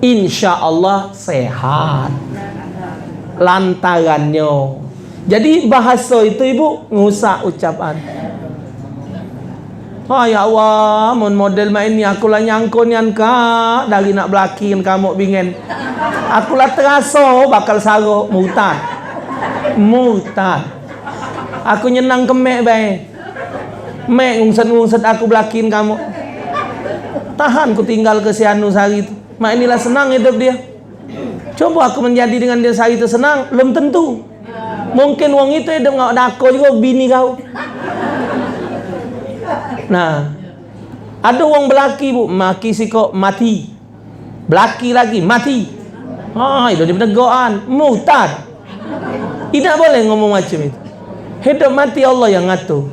Insya Allah sehat. Lantarannyo. Jadi bahaso itu, ibu, ngusak ucapan. Oh ya Allah, mun model mak ini aku lah nyangko nian kak dari nak belakin kamu bingen. Aku lah teraso bakal saro, murtad. Murtad. Aku nyenang kemek bae. Mek ngungset-ngungset aku belakin kamu. Tahan ku tinggal ke si anu sehari tu. Mak inilah senang hidup dia. Coba aku menjadi dengan dia sehari tu senang, belum tentu. Mungkin wong itu hidup ngawak dako juga bini kau. Nah, ada wong belaki, bu, maki sikok mati. Belaki lagi, mati. Ha, itu dipenegokan. Murtad. Idak boleh ngomong macam itu. Hidup mati Allah yang ngatur.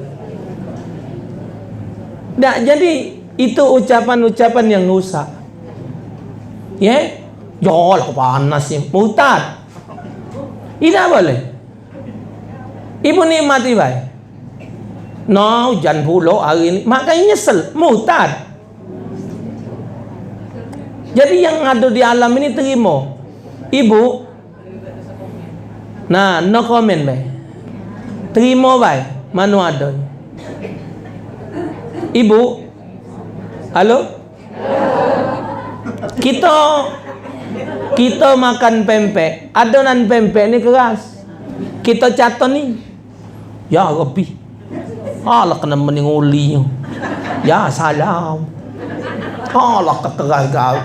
Dak, jadi itu ucapan-ucapan yang rusak. Ye? Yo lah panas ni. Murtad. Idak boleh. Ibu nikmati bae. Nah, ujan pulo hari ni. Makanya nyesel. Murtad. Jadi yang ada di alam ini terima. Ibu. Nah, no comment bae. Terima bae. Mano ada. Ibu. Halo? Kita, kita makan pempek. Adonan pempek ni keras. Kita caton ni. Ya Rabbi. Alah kena mending ulinyo. Ya salam. Alah keteras kau.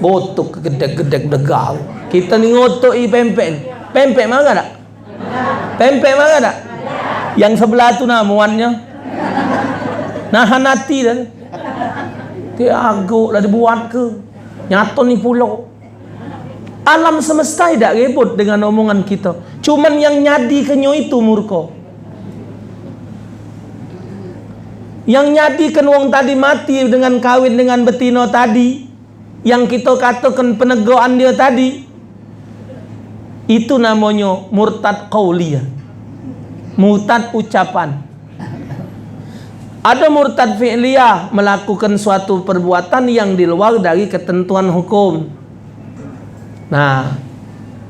Gotok gedek-gedek degau. Kita ni ngotok i pempek ni. Pempek marah tak? Pempek marah tak? Yang sebelah tu namuannyo. Nahan hati dah. Tiagok lah dibuat ke. Nyato ni pulo. Alam semesta idak ribut dengan omongan kita. Cuman yang nyadikenyo itu murka. Yang nyadikan wong tadi mati dengan kawin dengan betino tadi, yang kita katakan penegokan dia tadi, itu namonyo murtad qauliyah. Murtad ucapan. Ada murtad fi'liyah, melakukan suatu perbuatan yang di luar dari ketentuan hukum. Nah,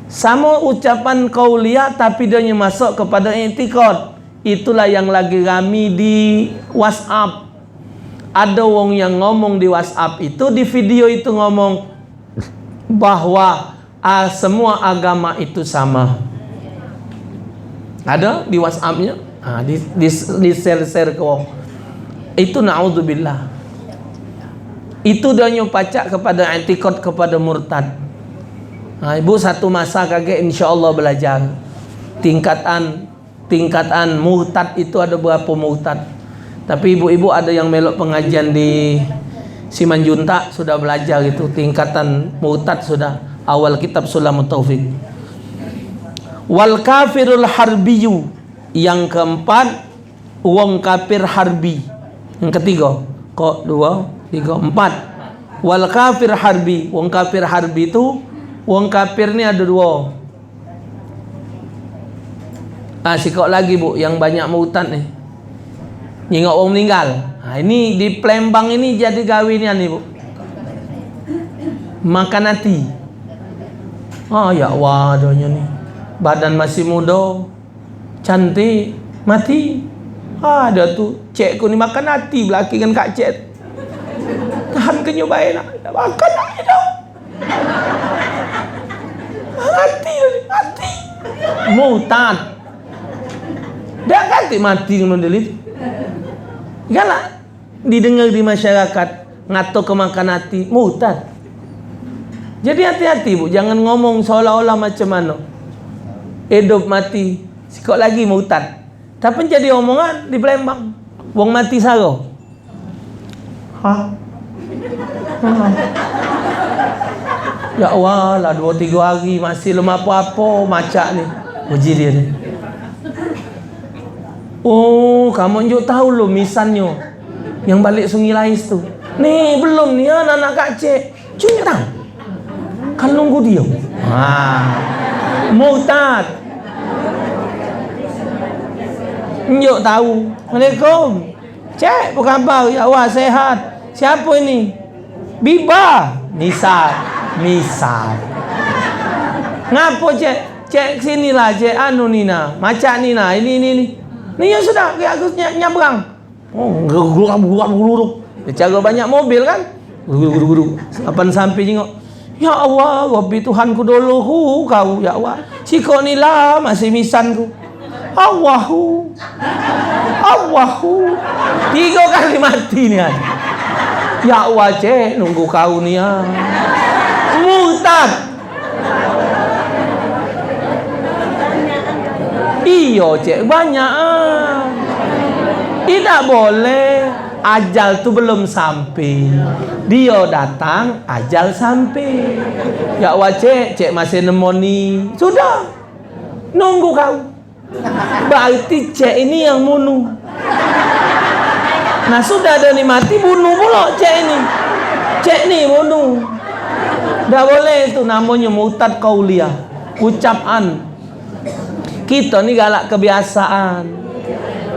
sama ucapan qauliyah tapi dia masuk kepada i'tikad. Itulah yang lagi rami di WhatsApp. Ada wong yang ngomong di WhatsApp itu, di video itu ngomong bahwa, ah, semua agama itu sama. Ada di WhatsApp-nya? Ah, di, di, di share-share ke wong. Itu naudzubillah. Itu dia nyo pacak kepada i'tikad, kepada murtad. Ah, ibu satu masa kagek, insya Allah belajar. Tingkatan, tingkatan murtad itu ada berapa murtad. Tapi ibu-ibu ada yang melok pengajian di Simanjuntak sudah belajar itu tingkatan murtad sudah awal kitab Sulamut Taufik. Wal kafirul harbiyu. Yang keempat, wong kafir harbi. Yang ketiga, kok dua, tiga, empat. Wal kafir harbi. Wong kafir harbi tu, wong kafir ni ada dua. Ah, sikok lagi, Bu, yang banyak murtad ni. Nyingok wong meninggal. Ah, ini di Palembang ini jadi gawe nian ni, Bu. Makan hati. Ah, ya Allah, adonyo ni. Badan masih muda, cantik, mati. Ah, ada tu, cek ku ni makan hati belaki dengan Kak Cek. Tahan kenyo bae nak. Nak makan nak hidup. Mati, mati. Murtad. Dak katik mati ngono dulu. Galak didengar di masyarakat, ngato ke makan hati, murtad. Jadi hati-hati, Bu, jangan ngomong seolah-olah macam mano. Hidup mati, sikok lagi murtad. Tapi jadi omongan di Palembang. Wong mati saro. Hah? Hah? Ya Allah, lah dua tiga hari masih lem apa-apa macak ni. Uji dia ni. Oh, kamu njuk tahu lo misannyo yang balik Sungai Lais tu. Ni belum ni anak-anak Kak Cek. Cunyo tahu. Kan nunggu dia. Ha. Murtad. Njuk tahu. Assalamualaikum. Cek, apa kabar? Ya Allah, sehat. Siapa ini? Biba. Misal. Misal. Ngapo, Cek? Cek, sinilah, Cek. Anu, Nina. Macak Nina. Ini, ini, ini. Ni yang sudah. Ya, aku ny- nyabrang. Oh, geruk, geruk, geruk. Cara banyak mobil, kan? Geruk, geruk, geruk. Apan sampai jingok. Ya Allah, Rabbi Tuhanku dulu, hu, kau, ya Allah. Sikok ni lah masih misan ku. Allahu. Allahu. Tiga kali mati ni, kan. Ya Allah, Cek, nunggu kau ni, ya. Murtad. Iyo, Cek, banyak, ah. Idak boleh. Ajal tu belum sampe. Dio datang, ajal sampe. Yak wacek, cek masih nemoni. Sudah. Nunggu kau. Berarti cek ini yang bunuh. Nah, sudah dio ni mati, bunuh pulo cek ini. Cek ni bunuh. Dak boleh tu, namonyo murtad qauliah. Ucapan. Kito ni galak kebiasaan.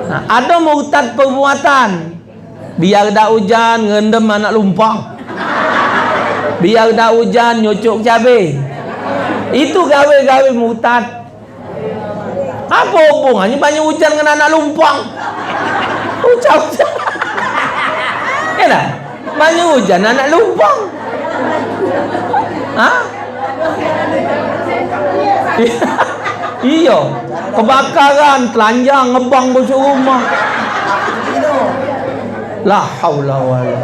Nah, ado murtad perbuatan. Biar dak ujan, ngerendam anak lumpang. Biar dak ujan, nyucuk cabe. Itu gawe-gawe murtad. Apo hubungannyo banyak ujan ngan anak lumpang? Ucap-ucap. Ye dah? Banyak ujan anak lumpang. Hah? Iyo. Kebakaran, telanjang, ngebang bosok rumah. La haula wala.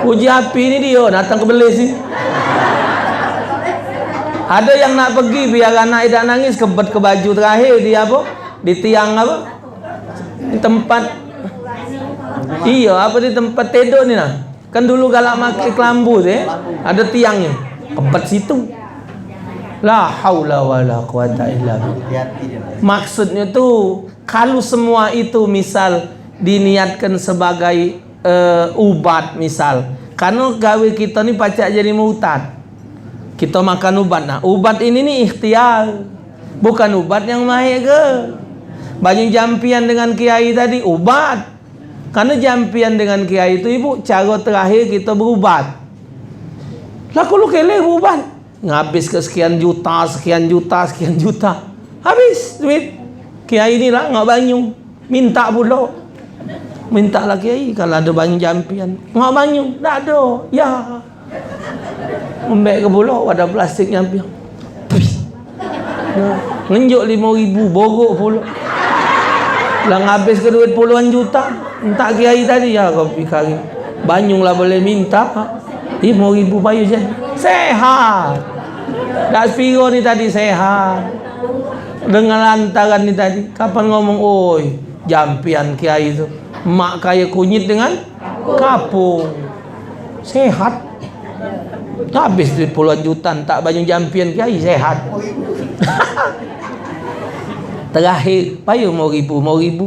Uji api ni dio datang ke Belize ni. Ado yang nak pegi biar anak idak nangis, kebet ke baju terakhir di apo? Di tiang apo? Di tempat, iyo, apo, di tempat tedo ni nah. Kan dulu galak make kelambu tu, eh. Ado tiangnyo. Kebet situ. La haula wala quwata illa billah. Maksudnyo tu, kalu semua itu misal diniatkan sebagai, eh, ubat misal, karno gawe kito ni pacak jadi murtad. Kito makan ubat. Nah, ubat ini ni ikhtiar. Bukan ubat yang maek ke. Banyu jampian dengan kiai tadi, ubat. Karno jampian dengan kiai tu, ibu, caro terakhir kito berubat. Lah, kalu kele berubat, ngabis ke sekian juta, sekian juta, sekian juta. Habis duit. Kiai ni lah ngak banyu. Minta pulo. Minta lah kiai, kalu ado banyu jampian. Ngak banyu, dak ado. Ya. Ngembek ke pulo, wadah plastik nyampiang. Pih. Nah, ngenjuk limo ribu, borok pulo. Lah ngabis ke duit puluhan juta. Entak kiai tadi, ya, kopi kari. Banyu lah boleh minta. Limo ribu payu je. Sehat. Dak sepiro ni tadi sehat. Dengan lantaran ni tadi. Kapan ngomong, oi, jampian kiai tu. Mak kaya kunyit dengan kapung. Sehat. Habis duit puluhan juta, tak banyu jampian kiai, sehat. Terakhir, payu mau ribu, mau ribu.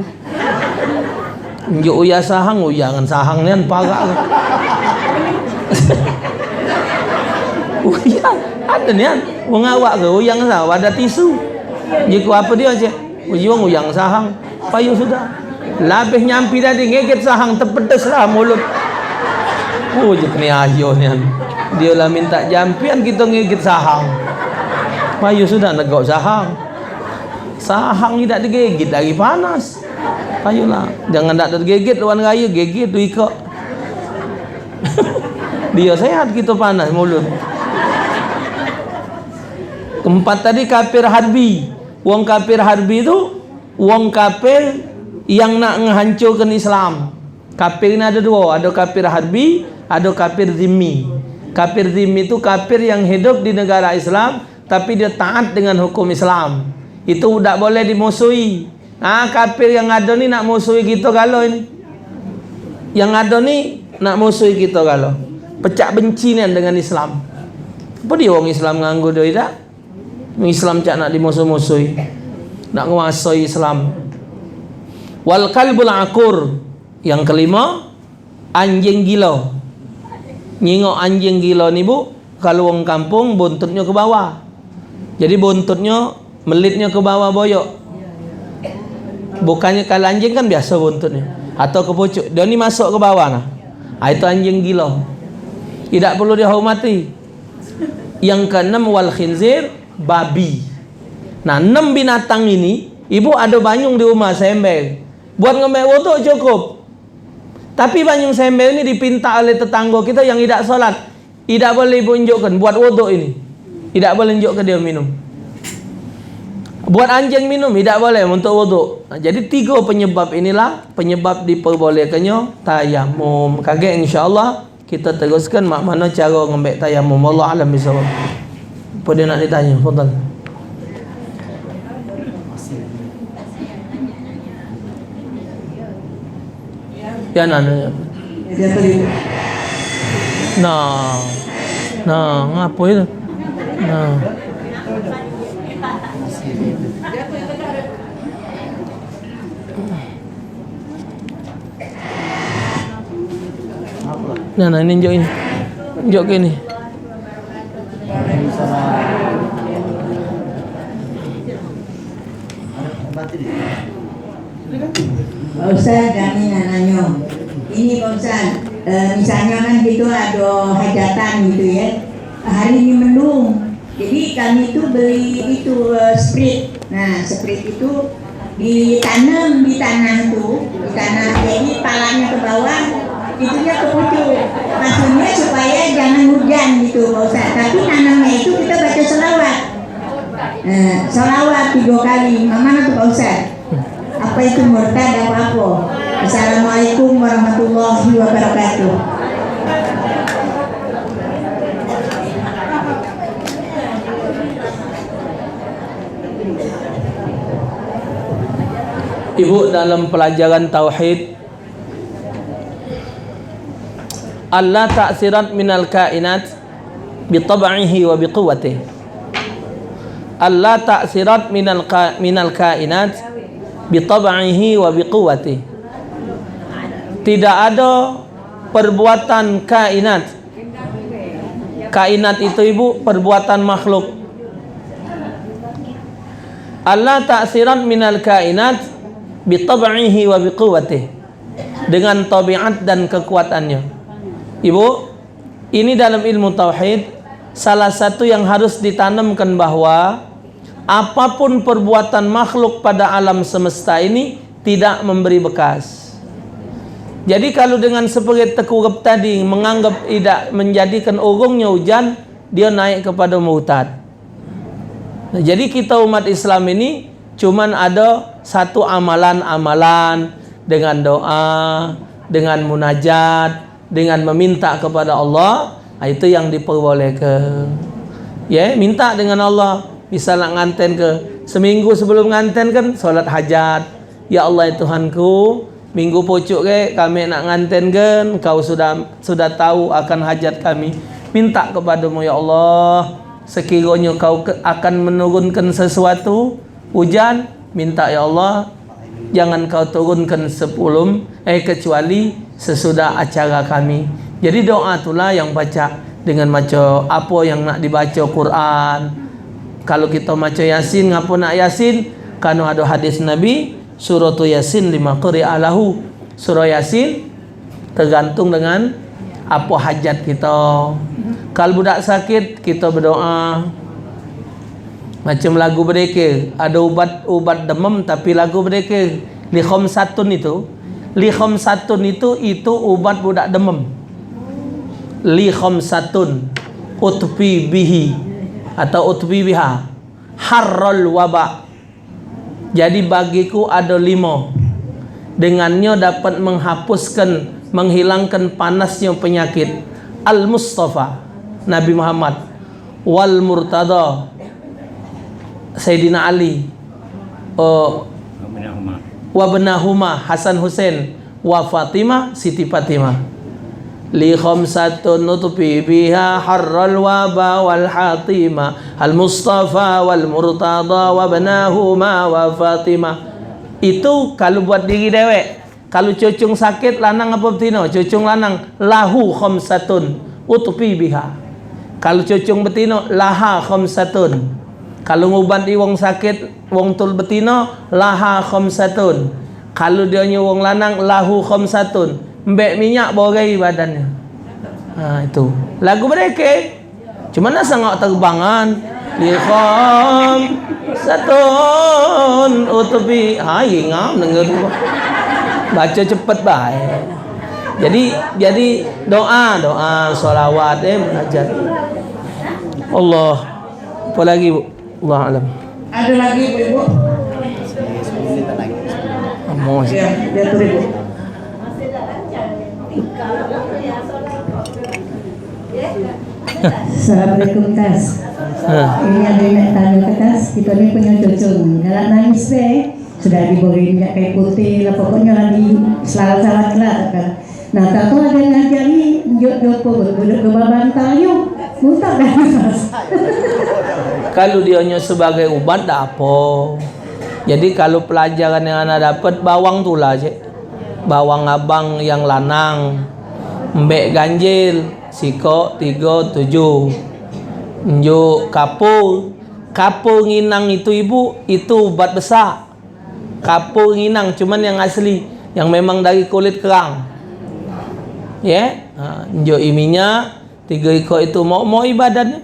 Njuk uya sahang, uya ngan sahang nian parak. Uya, ada nian. Wong awak ke, uya ngan sahang, ada tisu. Jiku apa dia, cek? Uji wong uyang sahang. Payu sudah. Labih nyampi tadi ngeget sahang, tepedes lah mulut. Oh, je kene ayo nian. Dia lah minta jampian, kita ngeget sahang. Payu sudah negok sahang. Sahang tidak digigit lagi panas. Payu lah. Jangan dak digigit luan raya, gigit tu ikok. Dia sehat, kita panas mulut. Keempat tadi kafir harbi. Wong kafir harbi tu wong kafir yang nak ngehancurkan Islam. Kafir ni ada dua, ada kafir harbi, ada kafir zimmi. Kafir zimmi tu kafir yang hidup di negara Islam, tapi dia taat dengan hukum Islam. Itu dak boleh dimusuhi. Ah, kafir yang ada ni nak musuhi kita galo ini. Yang ada ni nak musuhi kita galo. Pecak benci nian dengan Islam. Apa dia wong Islam nganggu dia idak? Islam cak nak dimusuh-musuhi. Nak nguasai Islam. Wal kalbul akur. Yang kelima, anjing gilo. Nyingok anjing gilo ni, Bu, kalu wong kampung buntutnyo ke bawah. Jadi buntutnyo melitnyo ke bawah boyok. Bukannyo kalu anjing kan biaso buntutnyo. Atau ke pucuk. Dia ni masuk ke bawah nah. Ah, itu anjing gilo. Idak perlu dihormati. Yang keenam, wal khinzir, babi. Nah, enam binatang ini, ibu ada banyung di rumah, sember. Buat ngembek wuduk cukup. Tapi banyung sember ini dipinta oleh tetanggo kita yang idak solat. Idak boleh ibu unjukkan buat wuduk ini. Idak boleh unjuk ke dia minum. Buat anjing minum, idak boleh untuk wuduk. Nah, jadi tiga penyebab inilah penyebab diperbolehkannya tayamum. Kagek insya Allah. Kita teruskan mak mano caro ngembek tayamum. Wallahu a'lam bishawab. Apa dia nak ditanya? Fadal. Ya, nah, nah. Nah, nah, ngapo itu? Nah. Nah, nah, ini njuk ini. Njuk ke ini. Pak Ustaz, kami nak nanyo. Ini Pak Ustaz, eh, misalnyo kan kito ado hajatan gitu ya. Hari ini mendung. Jadi kami tu beli itu, eh, sprit. Nah, sprit itu ditanam di tanah tu, di tanah. Jadi palanyo ke bawah, itunya ke pucuk. Maksudnya supaya jangan hujan gitu, Pak Ustaz. Tapi nanamnya itu kita baca selawat. Eh, salawat tiga kali. Mak mano tu, Pak Ustaz? Apa itu murtad apa apo? Assalamualaikum warahmatullahi wabarakatuh. Ibu, dalam pelajaran tauhid, Allah ta'sirat minal kainat bi tab'ihi wa bi quwwatih. Allah ta'sirat minal ka-, minal kainat bi tab'ihi wa bi quwwatih. Tidak ada perbuatan kainat. Kainat itu, Ibu, perbuatan makhluk. Allah ta'sirat minal kainat bi tab'ihi wa bi quwwatih. Dengan tabiat dan kekuatannya. Ibu, ini dalam ilmu tauhid, salah satu yang harus ditanamkan bahwa apapun perbuatan makhluk pada alam semesta ini tidak memberi bekas. Jadi, kalau dengan seperit tekurup tadi menganggap idak menjadikan urungnya ujan, dia naik kepada murtad. Nah, jadi kita umat Islam ini cuman ada satu amalan-amalan dengan doa, dengan munajat, dengan meminta kepada Allah, nah, itu yang diperbolehkan. Ya, minta dengan Allah. Misal nak nganten ke, seminggu sebelum nganten kan, solat hajat. Ya Allah, ya Tuhanku, minggu pucuk ke kami nak nganten kan, kau sudah, sudah tahu akan hajat kami. Minta kepadamu, ya Allah, sekiranya kau ke, akan menurunkan sesuatu, ujan, minta, ya Allah, jangan kau turunkan sebelum, eh, kecuali sesudah acara kami. Jadi doa itulah yang baca dengan maca apa yang nak dibaca Quran. Kalau kita maca Yasin, ngapa nak Yasin? Karena ada hadis Nabi, suratu Yasin lima quri'a lahu. Surah Yasin tergantung dengan apa hajat kita. Kalau budak sakit, kita berdoa. Macam lagu bedekir, ada ubat, ubat demam tapi lagu bedekir. Li khamsatun itu, li khamsatun itu, itu ubat budak demam. Li khamsatun utfi bihi atau utfi biha harral waba. Jadi bagiku ada lima. Dengannya dapat menghapuskan, menghilangkan panasnya penyakit. Al-Mustafa, Nabi Muhammad. Wal Murtada, Sayyidina Ali. Oh, Wabnahuma, Hasan Husain. Wa Fatimah, Siti Fatimah. Li khamsatun nutfi biha harral waba wal hatima, al Mustafa wal Murtada wa bnahuma wa Fatimah. Itu kalau buat diri dewek. Kalau cucung sakit, lanang apa betino? Cucung lanang, lahu khamsatun utfi biha. Kalau cucung betino, laha khamsatun. Kalau ngubati wong sakit, wong tul betino, laha khamsatun. Kalau dionyo wong lanang, lahu khamsatun. Mbek minyak borai badannyo. Ha, itu. Lagu mereka. Cuman nak sangak terbangan. Li khamsatun utfi. Ha, ingam denger tu. Baca cepet bae. Jadi, jadi doa, doa, salawat, eh, munajat. Allah. Apa lagi, Bu? Allah alam. Ada lagi, Ibu? Amos. Ya, diatur, Ibu. Assalamualaikum, Tas. Ha. Ini ada yang nak tanya ke Tas. Kita ni punya cucung. Galak nangis deh. Sudah diberi minyak kayu putih lah, pokoknya lah di selalat-selalat lah tu kan. Nah, tak tahu ada ngajar ni, njuk jopo, duduk ke babanta ayo. Mutak dah. Kalu dionyo sebagai ubat, dak apo. Jadi, kalu pelajaran yang ana dapat, bawang tu lah, cek. Bawang abang yang lanang, embek ganjil, sikok, tigo, tujuh. Njuk kapur. Kapur nginang itu, ibu, itu ubat besak. Kapur nginang, cuman yang asli, yang memang dari kulit kerang. Ye? Ha, njuk i minyak, tigo ikok itu, mok-mok i badannyo.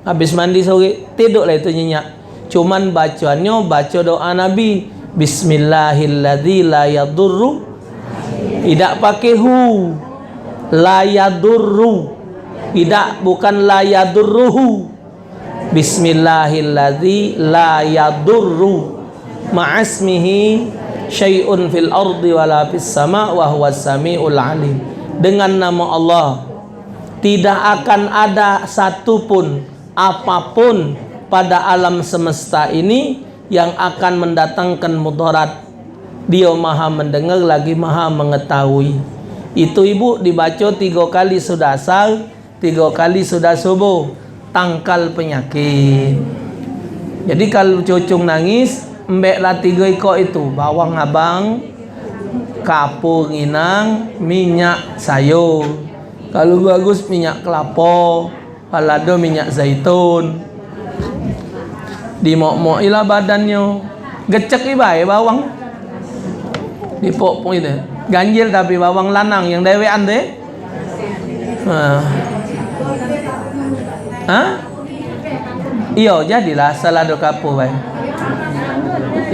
Habis mandi sore, tiduklah itu nyenyak. Cuman bacoannyo, baco doa Nabi, "Bismillahilladzi la yadurru." Idak pakai hu. La yadurru. Idak, bukan la yadurruhu. "Bismillahilladzi la yadurru ma'asmihi syai'un fil ardi wala fis sama wa huwas sami'ul alim." Dengan nama Allah, tidak akan ada satu pun, apapun pada alam semesta ini yang akan mendatangkan mudarat. Dia Maha Mendengar lagi Maha Mengetahui. Itu, ibu, dibaco tigo kali sudah asar, tigo kali sudah subuh, tangkal penyakit. Jadi, kalu cucung nangis, embeklah tigo ikok itu, bawang abang, kapur nginang, minyak sayur. Kalu bagus, minyak kelapo, kalu ado, minyak zaitun. Dimok-mok ilah badannyo. Gecek i bae bawang. Dipok-pok itu. Ganjil tapi bawang lanang yang dewekan tu. Ha. Ha? Iyo, jadilah asal ado kapur bae.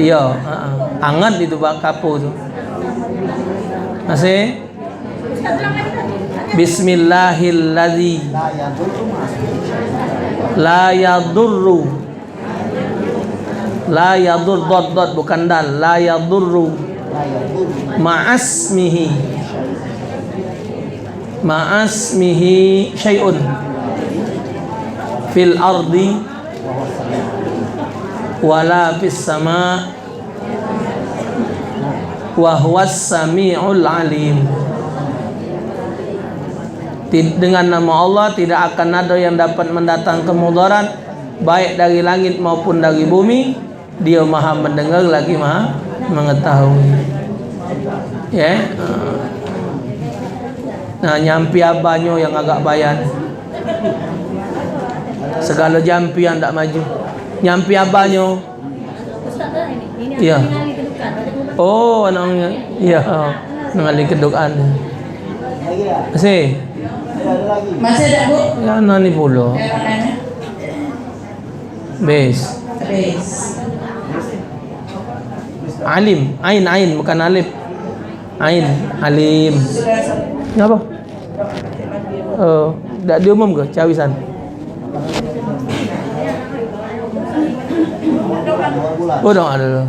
Iyo, ha. Angat itu bak kapur tu. Masih? Bismillahilladzi la yadurru. La yadur, dot, dot, bukan dal. La yadurru ma'asmihi, ma'asmihi syai'un fil ardi wala fis sama wa huwas sami'ul alim. Tid-, dengan nama Allah tidak akan ada yang dapat mendatangkan mudarat, baik dari langit maupun dari bumi. Dia Maha Mendengar lagi Maha Mengetahui. Ya. Nah, nyampi abanyo yang agak bayan. Segalo jampi yang dak maju. Nyampi abanyo. Iya. Oh, anaknya. Iya. Oh. Nang ahli kedukaan. Masih? Masih ada, Bu? Ya, nani pulo. Bes. Bes. Alim, ain, ain, bukan alif. Ain, alim. Ngapa? Oh, dak diumum ke cawisan? Oh, dong ada.